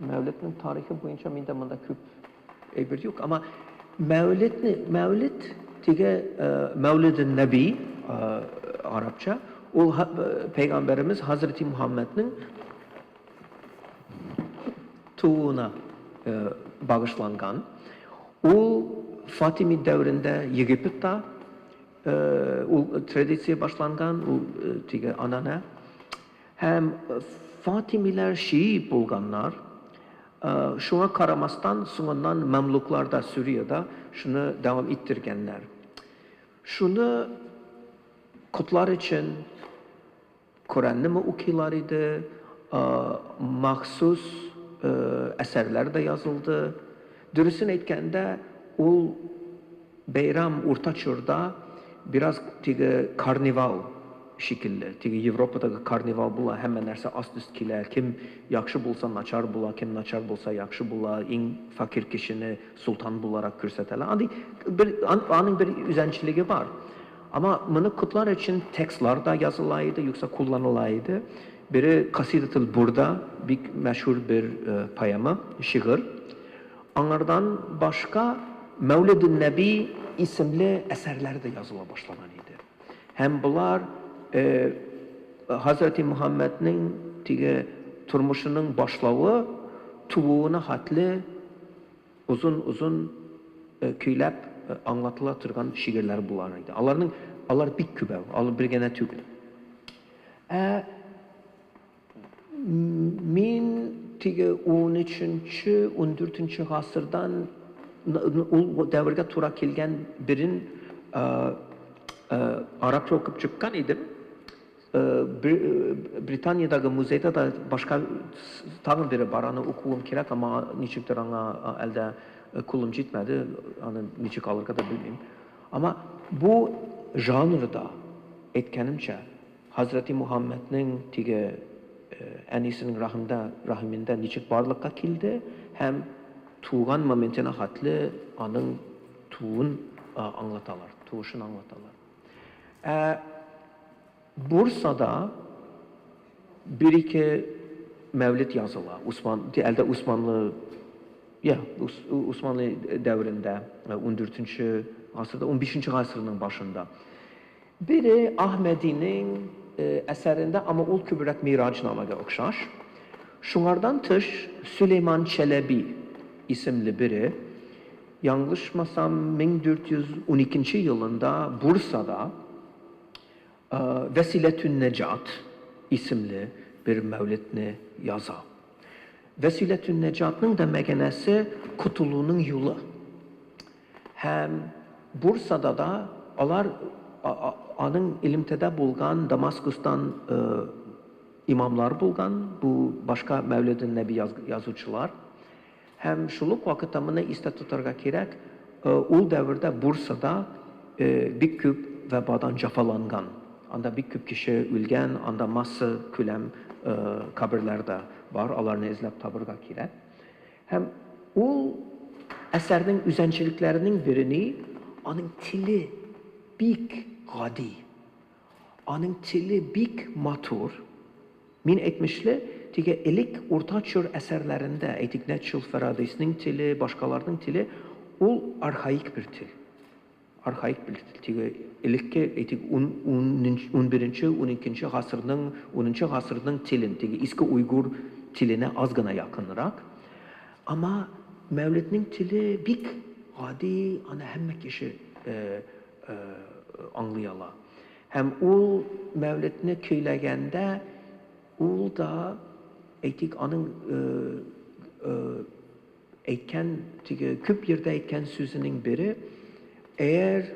Мәүлиднең тарихы буенча миндә монда күп әйбер юк, әмма Мәүлидне Мәүлид теге Мәүлиден Нәби арабча, ул пәйгамбәребез Хәзрәти Мухаммәднең тууына багышланган. Ул Фатимид дәверендә Египетта ул традиция башланган, ул теге анана. Һәм Фатимиләр шии булганнар. Шуңа карамастан, соңыннан мамлуклар да Сүриядә шуны дәвам иттергәннәр. Шуны котлар өчен Коръәннеме укыйлар иде, махсус әсәрләр дә язылды. Дөресен әйткәндә, ул бәйрәм урта чорда бераз теге карнивал шикелле, теге Европадагы карнивал була, һәммә нәрсә аст-өст килә, кем яхшы булса начар була, кем начар булса яхшы була, иң фәкыйрь кешене солтан буларак күрсәтәләр. Андый бер, аның бер үзенчәлеге бар. Ама моны котлар өчен текстлар да языла иде, юкса кулланыла иде. Бире Касидател Бурда, бик мәшһүр бер поэма, шигырь. Аңардан башка Мәүлидун Нәби исемле әсәрләр дә языла башлаган иде. Һәм болар Хәзрәти Мөхәммәднең теге тормышының башлавы, тууына хәтле озын-озын көйләп аңлатыла торган шигырьләр булар иде. Аларның алар бик күбәү, алар бер генә түгел. Ә мин теге 13-нче, 14-нче гасырдан ул дәвергә тура килгән берен арабча укып чыккан идем. Британиядәге музейда да башка тагын бере бар, аны укуым кирәк, әмма ничектер аңа әлдә кулым җитмәде, аны ничек алырга да белмим. Әмма бу жанрда, әйткәнемчә, Хәзрәти Мухаммәднең теге әнисенең рахымда, рахимендә ничек барлыкка килде һәм туган моментына хәтле аның тууын аңлаталар, туышын аңлаталар. Ә Бурсада бер-ике мәүлид языла. Усман, әлдә Усманлы, я, Усманлы дәверендә, 14 гасырда, 15 гасырның башында. Бире Ахмәдинең әсәрендә, әмма ул күбрәк Мираҗнамәгә охшаш. Шуңардан тыш Сөләйман Чәләби исемле бире, яңлышмасам, 1412 елында Бурсада Вәсиләтүн-Нәҗат исемле бер мәүлидне яза. Вәсиләтүн-Нәҗатның да мәгънәсе котылуның юлы. Һәм Бурсада да алар аның элемтәдә булган Дамаскустан имамлар булган, бу башка Мәүлиден-Нәби язучылар. Һәм шул ук вакытта моны истә тотарга кирәк, ул дәвердә Бурсада бик күп вәбадан җәфаланган. Анда бик күп кеше үлгән, анда масса күләм каберләр дә бар, аларны эзләп табырга кирәк. Һәм ул әсәрнең үзенчәлекләренең берени, аның теле бик гади, аның теле бик матур. Мин әйтмешле, теге элек урта чор әсәрләрендә, әйтик, Нәчул Фәрадыйсның теле, башкаларның теле, ул архаик бер тел. Архаик бер тел. Теге элекке, әйтик, унберенче, уникенче гасырның, унынчы гасырның телен, теге иске уйгур теленә аз гына якынрак. Ама Мәүлиднең теле бик гади, аны һәммә кеше аңлый ала. Һәм ул Мәүлидне көйләгәндә, ул да, әйтик, аның әйткән, теге күп йирдә әйткән сүзенең бере, Әгәр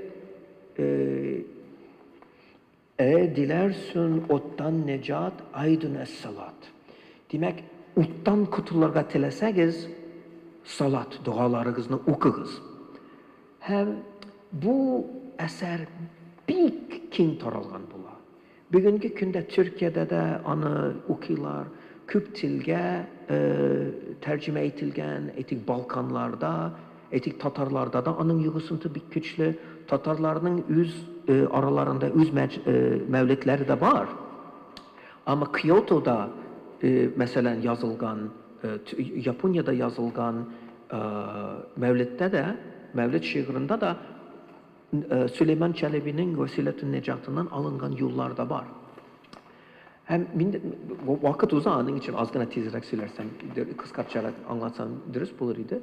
диләрсүн оттан нәҗат, айдун әс-салат. Димәк, уттан котылырга теләсәгез, салат, догаларыгызны укыгыз. Һәм бу әсәр бик киң таралган була. Бүгенге көндә Төркиядә дә аны укыйлар, күп телгә тәрҗемә ителгән, әйтик, Балканларда, әйтик, татарларда да аның йогынтысы бик көчле. Татарларның үз араларында үз мәүледләре дә бар. Әмма Киотода, мәсәлән, язылган, Япониядә язылган мәүлидтә дә, мәүлид шигырендә дә Сөләйман Чәләбинең Вәсиләтүн Нәҗатыннан алынган юллар да бар. Һәм мин вакыт уза, аның өчен аз гына тизрәк сөйләрсәм, кыскачарак аңлатсам дөрес булыр иде.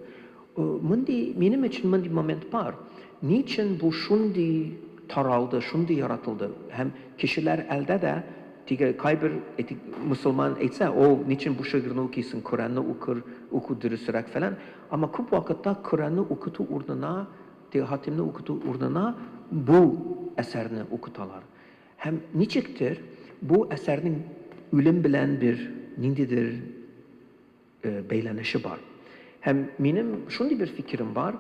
Мондый, минем өчен мондый момент бар. Ни өчен бу шундый таралды, шундый яратылды? Һәм кешеләр әлдә дә Теге кайбер, әйтик, мөселман әйтсә, о, ничен бу шигырьне укыйсың, Коръәнне укыр, уку дөресрәк фәлән. Әмма күп вакытта Коръәнне укыту урынына, теге хатимне укыту урынына бу әсәрне укыталар. Һәм ничектер бу әсәрнең үлем белән бер ниндидер бәйләнеше бар. Һәм минем шундый бер фикерем бар.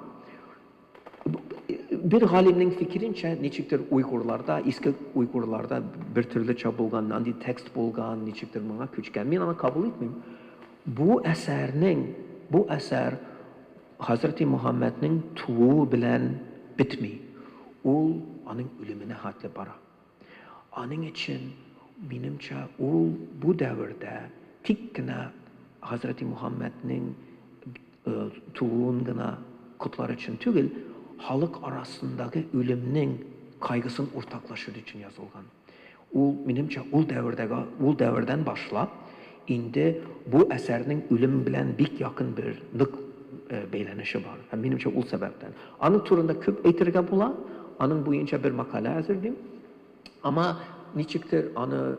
Бер галимнең фикеренчә, ничектер уйгурларда, иске уйгурларда бер төрлечә булган, андый текст булган, ничектер моңа күчкән. Мин аны кабул итмим. Бу әсәрнең, бу әсәр Хәзрәти Мөхәммәднең тууы белән бетми. Ул аның үлеменә хәтле бара. Аның өчен, минемчә, ул бу дәвердә тик кенә Хәзрәти Мөхәммәднең тууын гына котлар өчен түгел, халык арасындагы үлемнең кайгысын уртаклашыр өчен язылган. Ул, минемчә, ул дәвердәге, ул дәвердән башлап, инде бу әсәрнең үлем белән бик якын бер нык бәйләнеше бар. Һәм, минемчә, ул сәбәптән. Аның турында күп әйтергә була, аның буенча бер мәкалә әзерлим. Ама ничектер аны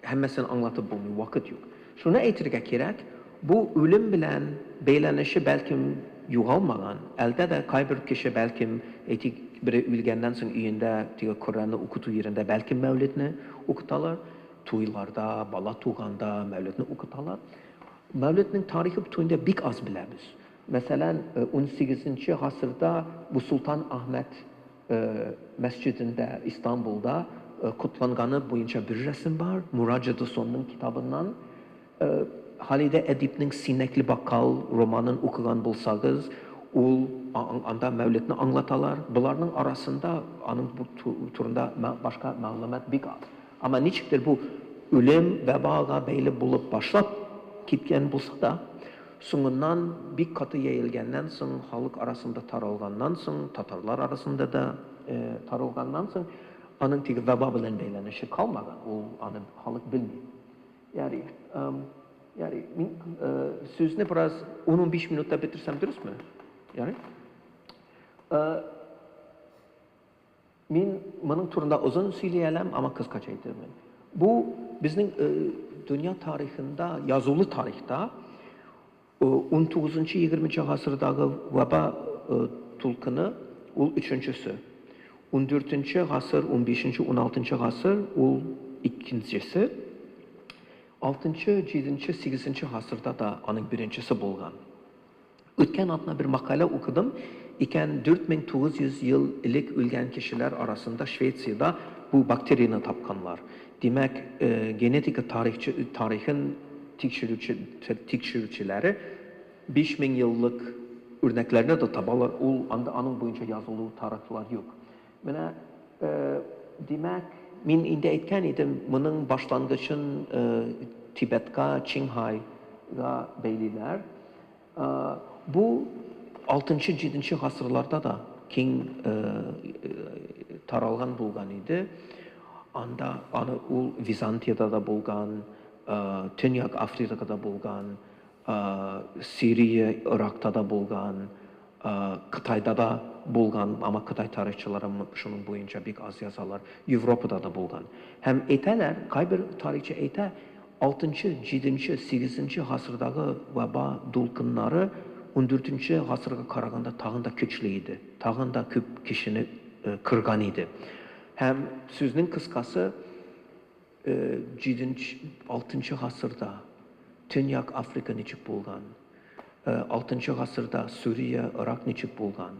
һәммәсен аңлатып булмый, вакыт юк. Шуны әйтергә кирәк, бу үлем белән бәйләнеше бәлкем югалмаган. Әлдә дә кайбер кеше бәлкем, әйтик, бере үлгәннән соң өендә теге Коръәнне укыту йирендә бәлкем Мәүлидне укыталар, туйларда, бала туганда Мәүлидне укыталар. Мәүлиднең тарихы турында бик аз беләбез. Мәсәлән, унсигезенче гасырда бу Солтан Әхмәт мәсҗидендә Истанбулда котланганы буенча бер рәсем бар, Мурад Жедосонның китабыннан. Халидә әдипнең Синәкле бакал романын укыган булсагыз, ул анда Мәүлидне аңлаталар. Боларның арасында аның бу турында башка мәгълүмат бик аз. Әмма ничектер бу үлем вәбага бәйле булып башлап киткән булса да, соңыннан бик каты җәелгәннән соң, халык арасында таралганнан соң, татарлар арасында да таралганнан соң, аның теге вәба белән бәйләнеше калмаган, ул аны халык белми. Ярый, ярый, мин сүзне бераз ун-унбиш минутта бетерсәм дөресме? Ярый. Мин моның турында озын сөйли алам, ама кыскача әйтермен. Бу безнең дөнья тарихында, язулы тарихта 19-20 гасырдагы ваба тулкыны ул өченчесе. 14 гасыр, 15, 16 гасыр ул икенчесе. 6, 7, 8 гасырда да аның беренчесе булган. Үткән атна бер мәкалә укыдым икән, 4900 ел элек үлгән кешеләр арасында Швециядә бу бактерияне тапканнар. Димәк, генетика тарихчы, тарихын тикшерүче, тикшерүчеләре 5000 еллык үрнәкләрне дә табалар, ул анда аның буенча язылу тарихлар юк. Менә, димәк, мин инде әйткән идем, моның башлангычын Тибетка, Чингхайга бәйлиләр. Бу алтынчы-җиденче гасырларда да киң таралган булган иде. Анда аны ул Византиядә дә булган, Төньяк Африкада булган, Сирия, Иракта да булган. Кытайда да булган, ама Кытай тарихчылары шуның буенча бик аз язалар, Европада да булган. Һәм әйтәләр, кайбер тарихчы әйтә, алтынчы, җиденче, сигезенче гасырдагы ваба дулкыннары ундүртенче гасырга караганда тагын да көчле иде, тагын да күп кешене кырган иде. Һәм сүзнең кыскасы, Җиденче, алтынчы гасырда Төньяк Африка ничек булган, алтынчы гасырда Сүрия, Ирак ничек булган,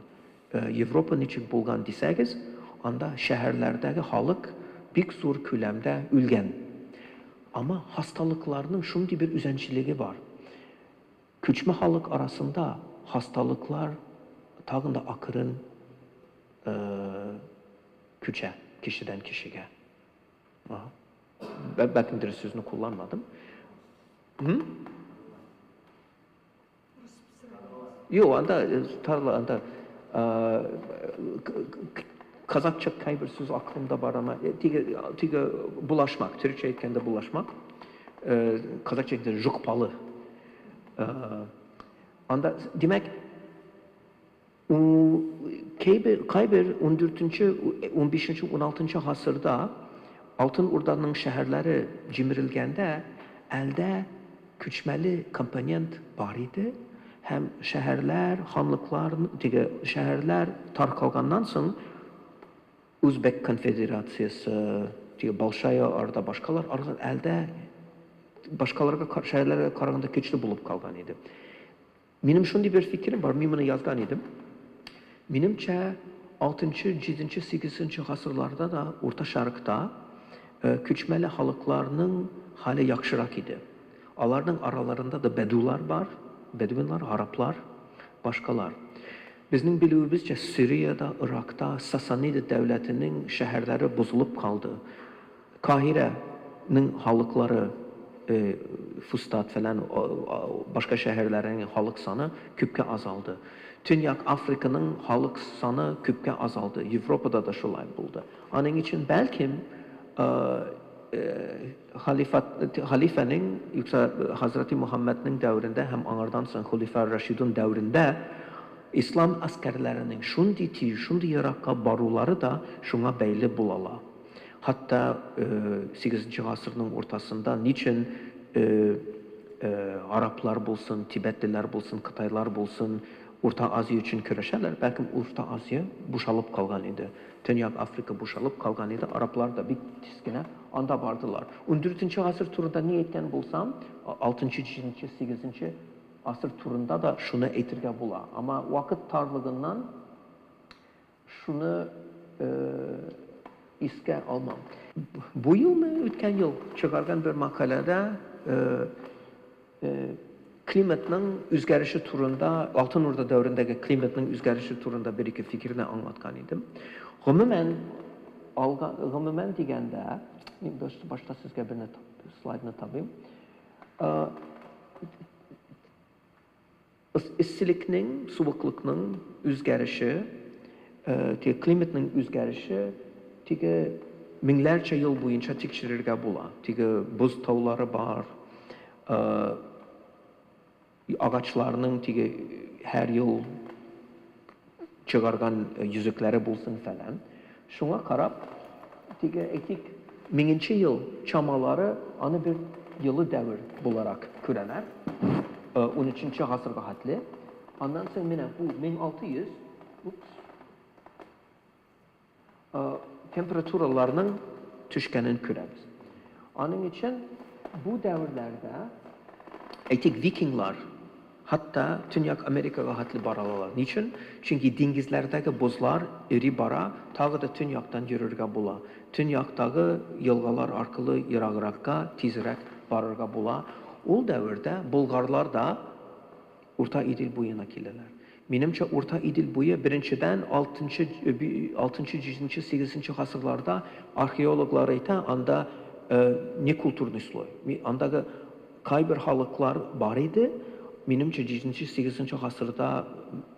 Европа ничек булган дисәгез, анда шәһәрләрдәге халык бик зур күләмдә үлгән. Ама хасталыкларның шундый бер үзенчәлеге бар. Күчмә халык арасында хасталыклар тагын да акрын күчә кешедән кешегә. Ага. Бәлкем дөрес сүзне кулланмадым. Юк, анда э, тарла, анда э, казакча кайбер сүз акылымда бар, ама э, теге теге булашмак, төрекчә әйткәндә булашмак, казакча әйткәндә жукпалы. Анда, димәк, Кайбер, кайбер ундүртенче, унбишенче, уналтынчы гасырда Алтын Урданың шәһәрләре җимерелгәндә, әлдә күчмәле компонент бар иде һәм шәһәрләр, ханлыклар, теге шәһәрләр таркалганнан соң, Үзбәк конфедерациясе, теге Большая Орда, башкалар алар әлдә башкаларга шәһәрләргә караганда көчле булып калган иде. Минем шундый бер фикерем бар, мин моны язган идем. Минемчә, 6, 7, 8 гасырларда да Урта Шәрыкта күчмәле халыкларның хәле яхшырак иде. Аларның араларында да бәдулар бар, бәдуинлар, араплар, башкалар. Безнең белүебезчә, Сүриядә, Иракта Сасанида дәүләтенең шәһәрләре бозылып калды. Каһирәнең халыклары, Фустат фәлән, башка шәһәрләренең халык саны күпкә азалды. Төньяк Африканың халык саны күпкә азалды. Европада да шулай булды. Аның өчен, бәлкем, халифат, халифәнең, юкса Хәзрәти Мөхәммәднең дәверендә һәм аңардан соң Хөлифә Рашидун дәверендә ислам аскәрләренең шундый тиз, шундый еракка барулары да шуңа бәйле булала. Хәтта сигезенче гасырның уртасында ничен араплар булсын, тибетлеләр булсын, кытайлар булсын, Урта Азия өчен көрәшәләр, бәлкем Урта Азия бушалып калган иде. Төньяк Африка бушалып калган иде, араплар да бик тиз генә анда бардылар. Ундүртенче гасыр турында ни әйткән булсам, алтынчы, җиденче, сигезенче гасыр турында да шуны әйтергә була. Әмма вакыт тарлыгыннан шуны искә алмам. Бу елмы, үткән ел чыгарган бер мәкаләдә климатның үзгәреше турында, Алтын Урда дәверендәге климатның үзгәреше турында бер-ике фикерне аңлаткан идем. Гомумән, алга, гомумән дигәндә, мин башта сезгә берне слайдны табыйм. Эсселекнең, суыклыкның үзгәреше, теге климатның үзгәреше теге меңләрчә ел буенча тикшерергә була. Теге боз таулары бар, агачларның теге һәр ел чыгарган йөзекләре булсын фәлән. Шуңа карап, теге, әйтик, меңенче ел чамалары аны бер елы дәвер буларак күрәләр. 13 гасырга хәтле. Аннан соң менә бу 1600, упс, температураларның төшкәнен күрәбез. Аның өчен бу дәверләрдә, әйтик, викинглар хәтта Төньяк Америкага хәтле бара алалар. Ни өчен? Чөнки диңгезләрдәге бозлар эри бара, тагы да төньяктан йөрергә була. Төньяктагы елгалар аркылы ерагракка, тизрәк барырга була. Ул дәвердә болгарлар да Урта Идел буена киләләр. Минемчә, Урта Идел буе беренчедән алтынчы, алтынчы, җиденче, сигезенче гасырларда археологлар әйтә, анда некультурный слой. Андагы кайбер халыклар бар иде, минемчә, җиденче, сигезенче гасырда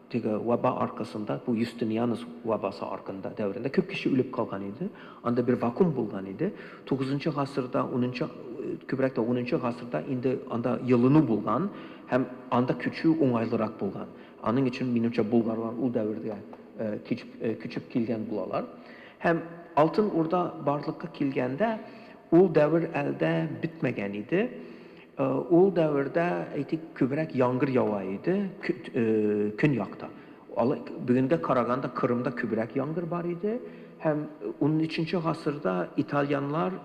теге ваба аркасында, бу Юстинианус вабасы аркында дәверендә күп кеше үлеп калган иде. Анда бер вакуум булган иде. Тугызынчы гасырда, унынчы, күбрәк тә унынчы гасырда инде анда елыну булган һәм анда күчү уңайлырак булган. Аның өчен, минемчә, булгарлар ул дәвердә күчеп килгән булалар. Һәм Алтын Урда барлыкка килгәндә, ул дәвер әлдә бетмәгән иде. Ул дәвердә, әйтик, күбрәк яңгыр ява иде көньякта. Бүгенгә караганда Кырымда күбрәк яңгыр бар иде. Һәм 13 гасырда итальяннар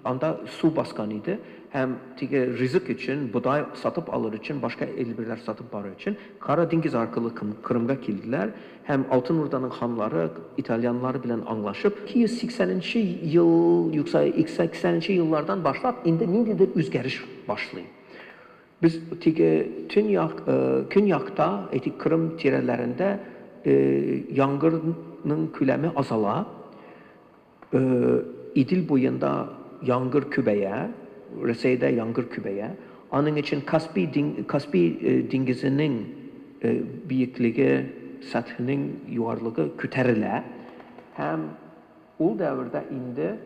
анда су баскан иде. Һәм теге ризык өчен, бодай сатып алыр өчен, башка әйберләр сатып барыр өчен Кара диңгез аркылы Кырымга килделәр. Һәм Алтын Урданың ханлары итальяннар белән аңлашып, 280 нче ел, юкса 80 нче еллардан башлап инде ниндидер үзгәреш башлый. Без теге төньяк, көньякта, әйтик, Кырым тирәләрендә яңгырның күләме азала, Идел буенда яңгыр күбәя, Рәсәйдә яңгыр күбәя. Аның өчен Каспий, Каспий диңгезенең биеклеге, сәтхенең югарылыгы күтәрелә. Һәм ул дәвердә инде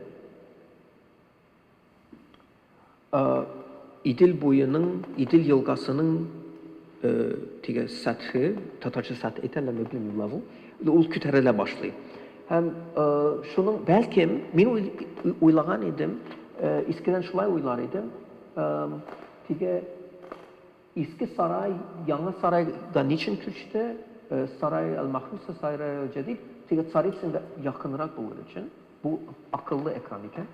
Идел буеның, Идел елгасының теге сәтхе, татарча сәт әйтәләрме, белмим, level, ул күтәрелә башлый. Һәм шуның, бәлкем, мин уйлаган идем, искедән шулай уйлар идем, теге Иске сарай яңа сарайга ничен күчте, Сарай әл-Махруса, Сарай әл-Җәдид, теге Царицынга якынрак булыр өчен, бу акыллы экран икән,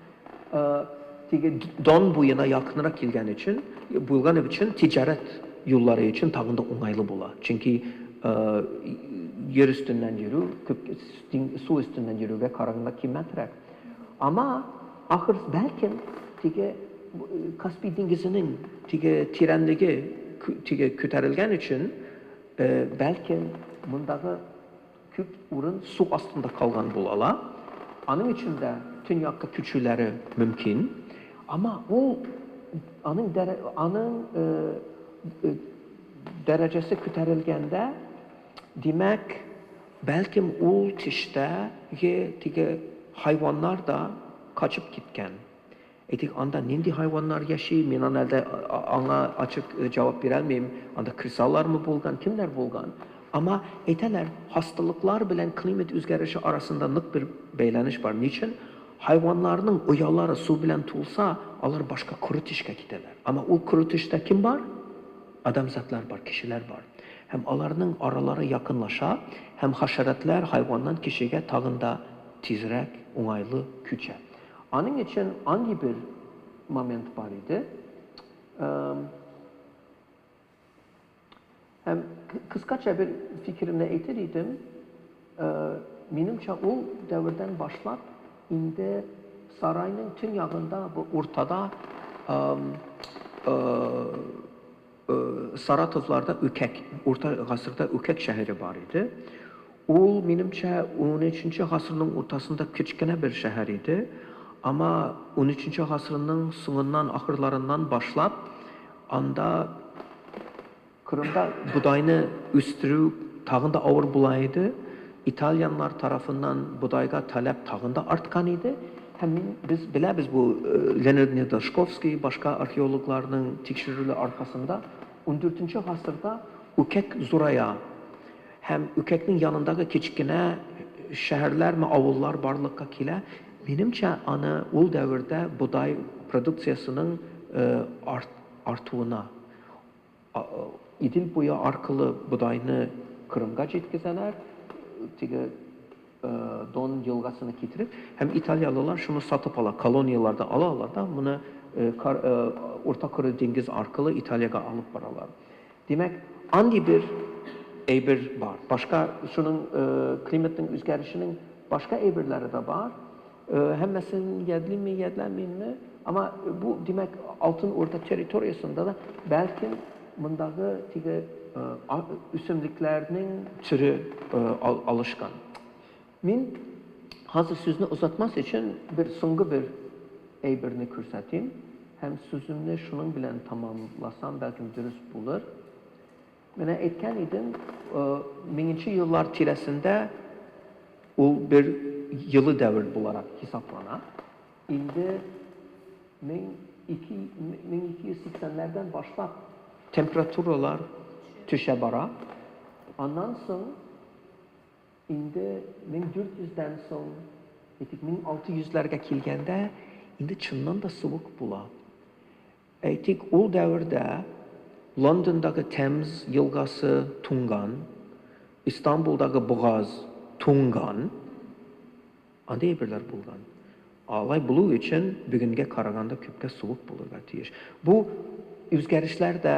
теге Дон буена якынрак килгән өчен, булган өчен тиҗарәт юллары өчен тагын да уңайлы була. Чөнки ер өстеннән йөрү күп су өстеннән йөрүгә караганда кыйммәтрәк. Ама ахыр бәлкем теге Каспий диңгезенең теге тирәнлеге теге күтәрелгән өчен, бәлкем мондагы күп урын су астында калган була ала. Аның өчен дә төньякка күчүләре мөмкин. Ама ул аның аның дәрәҗәсе күтәрелгәндә, димәк, бәлкем ул төштә ге теге хайваннар да качып киткән. Әйтик, анда нинди хайваннар яши, мин аны әле аңа ачык җавап бирә алмыйм. Анда крысалармы булган, кемнәр булган. Ама әйтәләр, хасталыклар белән климат үзгәреше арасында нык бер бәйләнеш бар. Ничен? Хайваннарның оялары су белән тулса, алар башка коры төшкә китәләр. Ама ул коры төштә кем бар? Адамзатлар бар, кешеләр бар. Һәм аларның аралары якынлаша, һәм хәшәрәтләр хайваннан кешегә тагын да тизрәк, уңайлы күчә. Аның өчен андый бер момент бар иде. Һәм кыскача бер фикеремне әйтер идем. Минемчә, ул дәвердән башлап инде сарайның төньягында, бу уртада Саратовларда Үкәк, урта гасырда Үкәк шәһәре бар иде. Ул, минемчә, унөченче гасырның уртасында кечкенә бер шәһәр иде. Ама унөченче гасырның соңыннан, ахырларыннан башлап, анда Кырымда бодайны үстерү тагын да авыр була иде. Итальяннар тарафыннан бодайга таләп тагын да арткан иде. Һәм мин, без беләбез бу Леонид Недашковский, башка археологларның тикшерүле аркасында ундүртенче гасырда Үкәк зурая һәм Үкәкнең янындагы кечкенә шәһәрләрме, авыллар барлыкка килә. Минемчә, аны ул дәвердә бодай продукциясенең артуына Идел буе аркылы бодайны Кырымга җиткезәләр, теге Дон елгасына китереп, һәм итальялылар шуны сатып ала, колонияләрдә алалар да, моны Урта Коры диңгез аркылы Италиягә алып баралар. Димәк, андый бер әйбер бар. Башка шуның климатның үзгәрешенең башка әйберләре дә бар. Һәммәсен ядлимме, ядләмимме, ама бу, димәк, Алтын Урда территориясендә дә бәлкем мондагы теге үсемлекләрнең төре алышкан. Мин хәзер сүзне озатмас өчен бер соңгы бер әйберне күрсәтим һәм сүземне шуның белән тәмамласам, бәлкем дөрес булыр. Менә әйткән идем, меңенче еллар тирәсендә ул бер елы дәвер буларак хисаплана. Инде 1280-ләрдән башлап температуралар төшә бара. Аннан соң инде 1400 дән соң, әйтик, 1600-ләргә килгәндә, инде чыннан да суык була. Әйтик, ул дәвердә Лондондагы Темз елгасы туңган, Истанбулдагы бугаз туңган, андый әйберләр булган. Алай булу өчен бүгенгә караганда күпкә суык булырга тиеш. Бу үзгәрешләр дә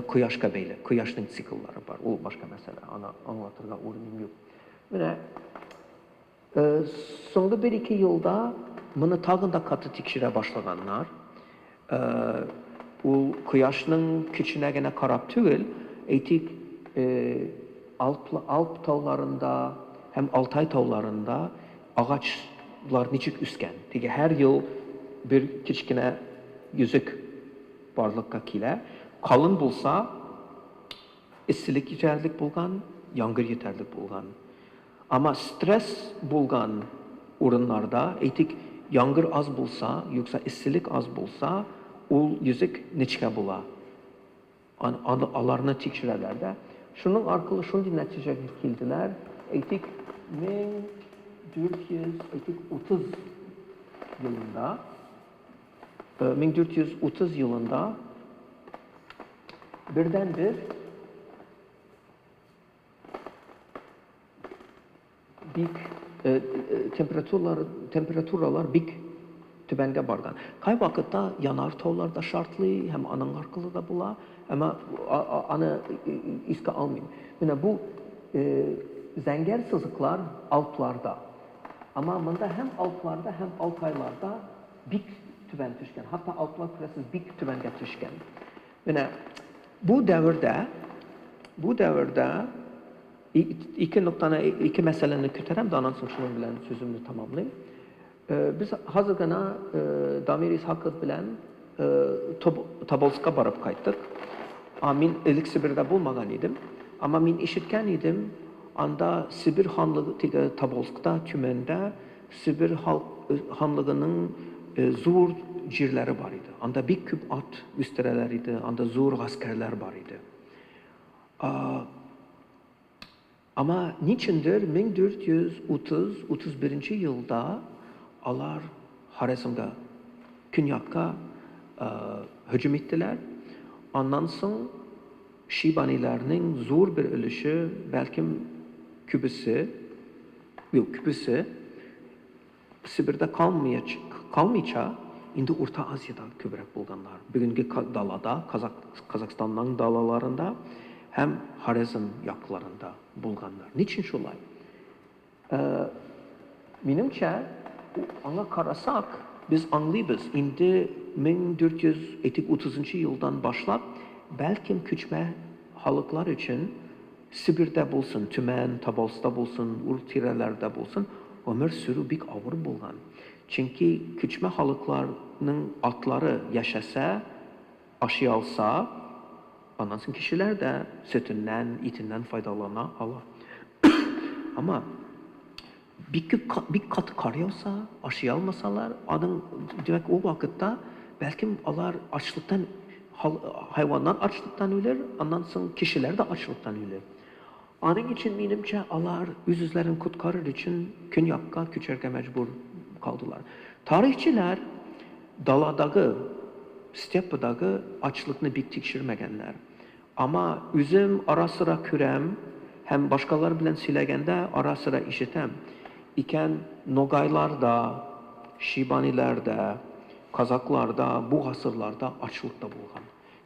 кояшка бәйле, кояшның цикллары бар, ул башка мәсьәлә, аны аңлатырга урыным юк. Менә Соңгы бер-ике елда моны тагын да каты тикшерә башлаганнар. Ул кояшның көченә генә карап түгел, әйтик, Алп, Алп тауларында һәм Алтай тауларында агачлар ничек үскән. Теге һәр ел бер кечкенә йөзек барлыкка килә. Калын булса, эсселек җитәрлек булган, яңгыр җитәрлек булган. Ама стресс булган урыннарда, әйтик, яңгыр аз булса, юкса эсселек аз булса, ул йөзек нечкә була. Аны, аларны тикшерәләр дә. Шуның аркылы шундый нәтиҗәгә килделәр, әйтик, 1400, әйтик, 30 елында, 1430 елында бердәнбер бик температуралар, температуралар бик түбәнгә барган. Кайвакытта янар таулар да шартлый һәм аның аркылы да була, әмма аны искә алмыйм. Менә бу зәңгәр сызыклар Алпларда. Әмма монда һәм Алпларда, һәм Алтайларда бик түбән төшкән. Хәтта Алплар, күрәсез, бик түбәнгә төшкән. Менә бу дәвердә, бу дәвердә ике ноктаны, ике мәсьәләне күтәрәм дә, аннан соң шуның белән сүземне тәмамлыйм. Без хәзер генә Дамир Исхаков белән Тоболскка барып кайттык. Мин элек Себердә булмаган идем. Әмма мин ишеткән идем, анда Себер ханлыгы, теге Тоболскта, Төмәндә Себер ханлыгының зур җирләре бар иде. Анда бик күп ат үстерәләр иде, анда зур гаскәрләр бар иде. Ама ничендер 1430-31 елда алар Хорезмга, көньякка һөҗүм иттеләр. Аннан соң Шибаниләрнең зур бер өлеше, бәлкем күбесе, юк, күбесе Себердә калмыйча, инде Урта Азиядә күбрәк булганнар. Бүгенге далада, Казахстанның далаларында һәм Хорезм якларында булганнар. Ничен шулай? Минемчә, аңа карасак, без аңлыйбыз, инде 1400, әйтик, 30 елдан башлап, бәлкем күчмә халыклар өчен Себердә булсын, Төмән, Тоболскта булсын, ул тирәләрдә булсын, гомер сөрү бик авыр булган. Чөнки күчмә халыкларның атлары яшәсә, ашый алса, аннан соң кешеләр дә сөтеннән, итеннән файдалана ала. Әмма бик күп, бик каты кар яуса, ашый алмасалар, аның, димәк, ул вакытта, бәлкем, алар ачлыктан, хайваннар ачлыктан үлер, аннан соң кешеләр дә ачлыктан үлер. Аның өчен, минемчә, алар үз-үзләрен коткарыр өчен көньякка күчәргә мәҗбүр калдылар. Тарихчылар даладагы, степпадагы ачлыкны бик тикшермәгәннәр. Ама үзем ара-сыра күрәм һәм башкалар белән сөйләгәндә ара-сыра ишетәм икән, ногайлар да, шибаниләр дә, казаклар да бу гасырларда ачлыкта булган.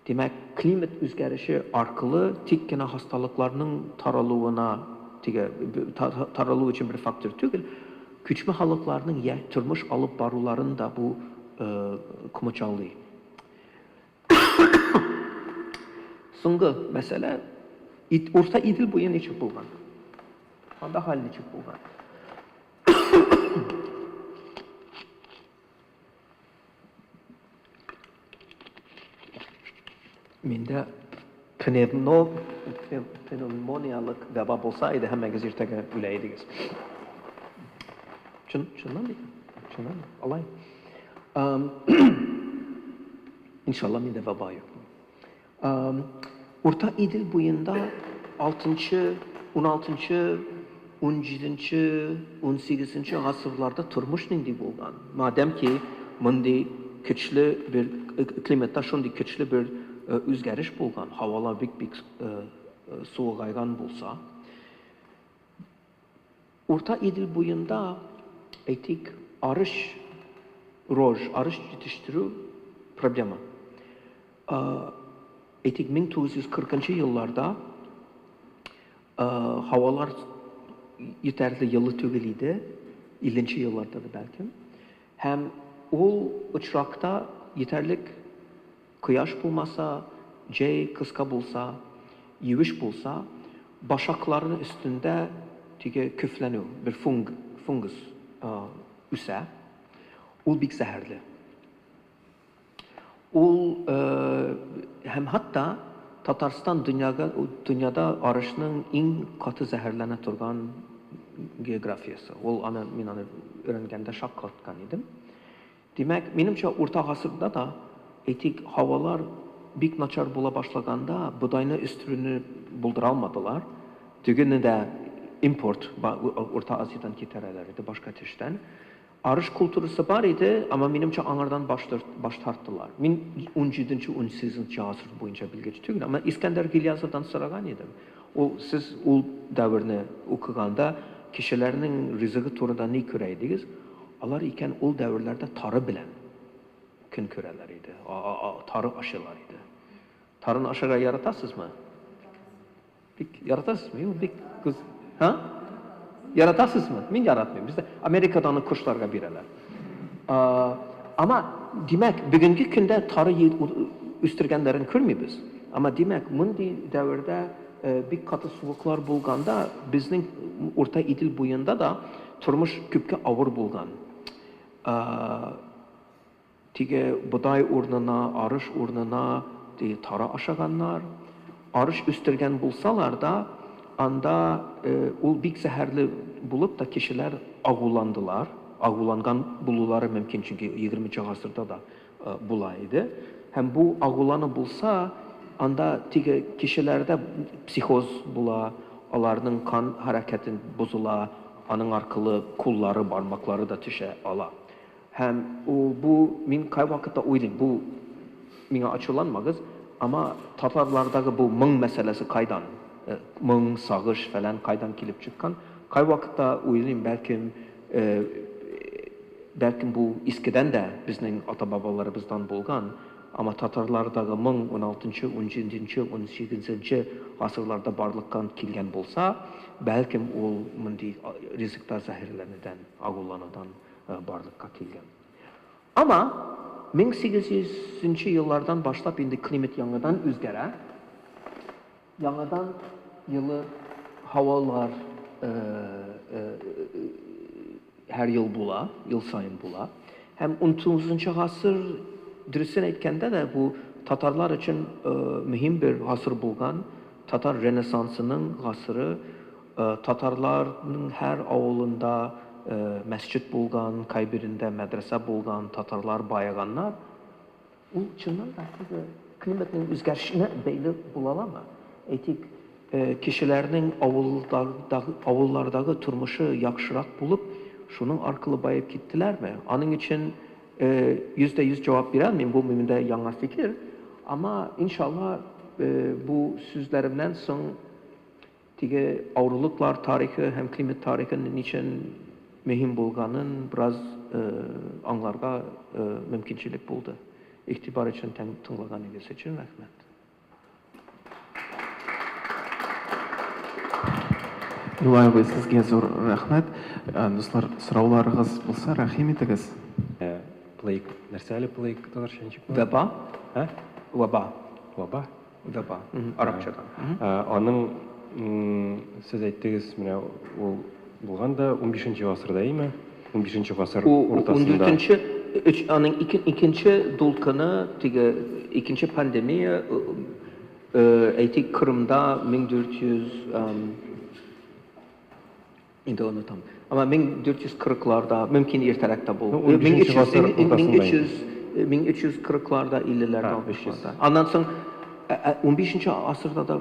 Димәк, климат үзгәреше аркылы тик кенә хасталыкларның таралуына, теге, таралу өчен бер фактор түгел, күчмә халыкларның я тормыш алып баруларын да бу комачаулый. Соңгы мәсьәлә, Урта Идел буе ничек булган? Анда хәл ничек булган? Миндә пневмо, пневмониялык вәба булса иде, һәммәгез иртәгә үлә идегез. Чын, чыннан бит. Чыннан, алай. Иншалла, миндә ваба юк. Урта Идел буенда 6-нчы, 16-нчы, 17-нче, 18-нче гасырларда тормыш нинди булган? Мадәм ки, мондый көчле бер климатта шундый көчле бер үзгәреш булган, һавалар бик-бик суыгайган булса, Урта Идел буенда, әйтик, арыш, рожь, арыш җитештерү проблема. Әйтик, 1940 нчы елларда һавалар җитәрле елы түгел иде, 50 нче елларда да бәлкем. Һәм ул очракта җитәрлек Кояш булмаса, җәй кыска булса, юеш булса, башакларның өстендә теге көфләнү, бер фунг, фунгус үсә. Ул бик зәһәрле. Ул һәм хәтта Татарстан дөньяга, дөньяда арышның иң каты зәһәрләнә торган географиясе. Ул аны мин аны өйрәнгәндә шаккаткан идем. Димәк, минемчә, урта гасырда да, әйтик, һавалар бик начар була башлаганда, бодайны үстерүне булдыра алмадылар. Дөгене дә импорт, Урта Азиядән китерәләр иде, башка төштән. Арыш культурасы бар иде, әмма минемчә аңардан баш, баш тарттылар. Мин 17-18 гасыр буенча белгеч түгел, әмма Искәндәр Гилязовдан сораган идем. Ул сез ул дәверне укыганда кешеләрнең ризыгы турында ни күрә идегез? Алар икән ул дәверләрдә тары белән көн күрәләр иде. Тары ашыйлар иде. Тарыны ашарга яратасызмы? Бик яратасызмы? Юк, бик күз. Ха? Яратасызмы? Мин яратмыйм. Бездә Америкада аны кошларга бирәләр. Ама, димәк, бүгенге көндә тары үстергәннәрен күрмибез. Ама, димәк, мондый дәвердә бик каты суыклар булганда, безнең Урта Идел буенда да тормыш күпкә авыр булган. Теге бодай урынына, арыш урынына теге тары ашаганнар. Арыш үстергән булсалар да, анда ул бик зәһәрле булып та кешеләр агуландылар. Агуланган булулары мөмкин, чөнки егерменче гасырда да була иде. Һәм бу агулану булса, анда теге кешеләрдә психоз була, аларның кан хәрәкәте бозыла, аның аркылы куллары, бармаклары да төшә ала. Һәм ул бу, мин кайвакытта уйлыйм, бу, миңа ачуланмагыз, ама татарлардагы бу моң мәсьәләсе кайдан, моң, сагыш фәлән кайдан килеп чыккан, кайвакытта уйлыйм, бәлкем, бәлкем бу искедән дә безнең ата-бабаларыбыздан булган, ама татарлардагы моң уналтынчы, унҗиденче, унсигезенче гасырларда барлыкка килгән булса, бәлкем ул мондый ризыкта зәһәрләнүдән, агуланудан барлыкка килгән. Ама 1800 нче еллардан башлап инде климат яңадан үзгәрә. Яңадан елы һавалар һәр ел була, ел саен була. Һәм 19 гасыр, дөресен әйткәндә дә, бу татарлар өчен мөһим бер гасыр булган, татар ренессансының гасыры. Татарларның һәр авылында мәсҗид булган, кайберендә мәдрәсә булган, татарлар баеганнар. Ул чыннан да теге климатның үзгәрешенә бәйле була аламы? Әйтик, кешеләрнең авыллардагы тормышы яхшырак булып, шуның аркылы баеп киттеләрме? Аның өчен 100% җавап бирә алмыйм, бу миндә яңа фикер. Әмма, иншалла, бу сүзләремнән соң Теге авырулыклар тарихы һәм климат тарихы ничен мөһим булганын бераз аңларга мөмкинчелек булды. Игътибар өчен тыңлаганыгыз өчен рәхмәт. Юлай абый, сезгә зур рәхмәт. Дуслар, сорауларыгыз булса, рәхим итегез. Плейк, нәрсә әле плейк татарча ничек була? Ваба. Ә? Ваба. Ваба? Ваба. Арабчадан. Аның сез әйттегез, менә ул булган да унбишенче гасырда, әйеме? Унбишенче гасыр уртасында. Ундүртенче, өч, аның икенче дулкыны, теге икенче пандемия, әйтик, Кырымда 1400, Инде онытам. Әмма 1440 ларда, мөмкин иртәрәк тә булды. Ну, 13 гасыр уртасында. 1340 ларда, 50 ләрдә, 60 ларда. Аннан соң 15 гасырда да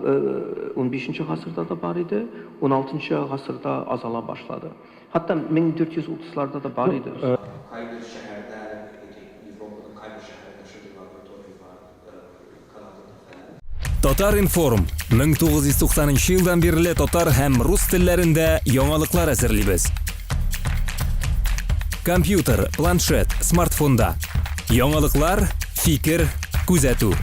15 гасырда да бар иде, 16 гасырда азала башлады. Хәтта 1430 ларда да бар иде. Кайбер шәһәрдә, әйтик, Европаның кайбер шәһәрендә шундый лаборатория бар. Татар-информ, 1990 нчы елдан бирле татар һәм рус телләрендә яңалыклар әзерлибез. Компьютер, планшет, смартфонда. Яңалыклар, фикер, күзәтү.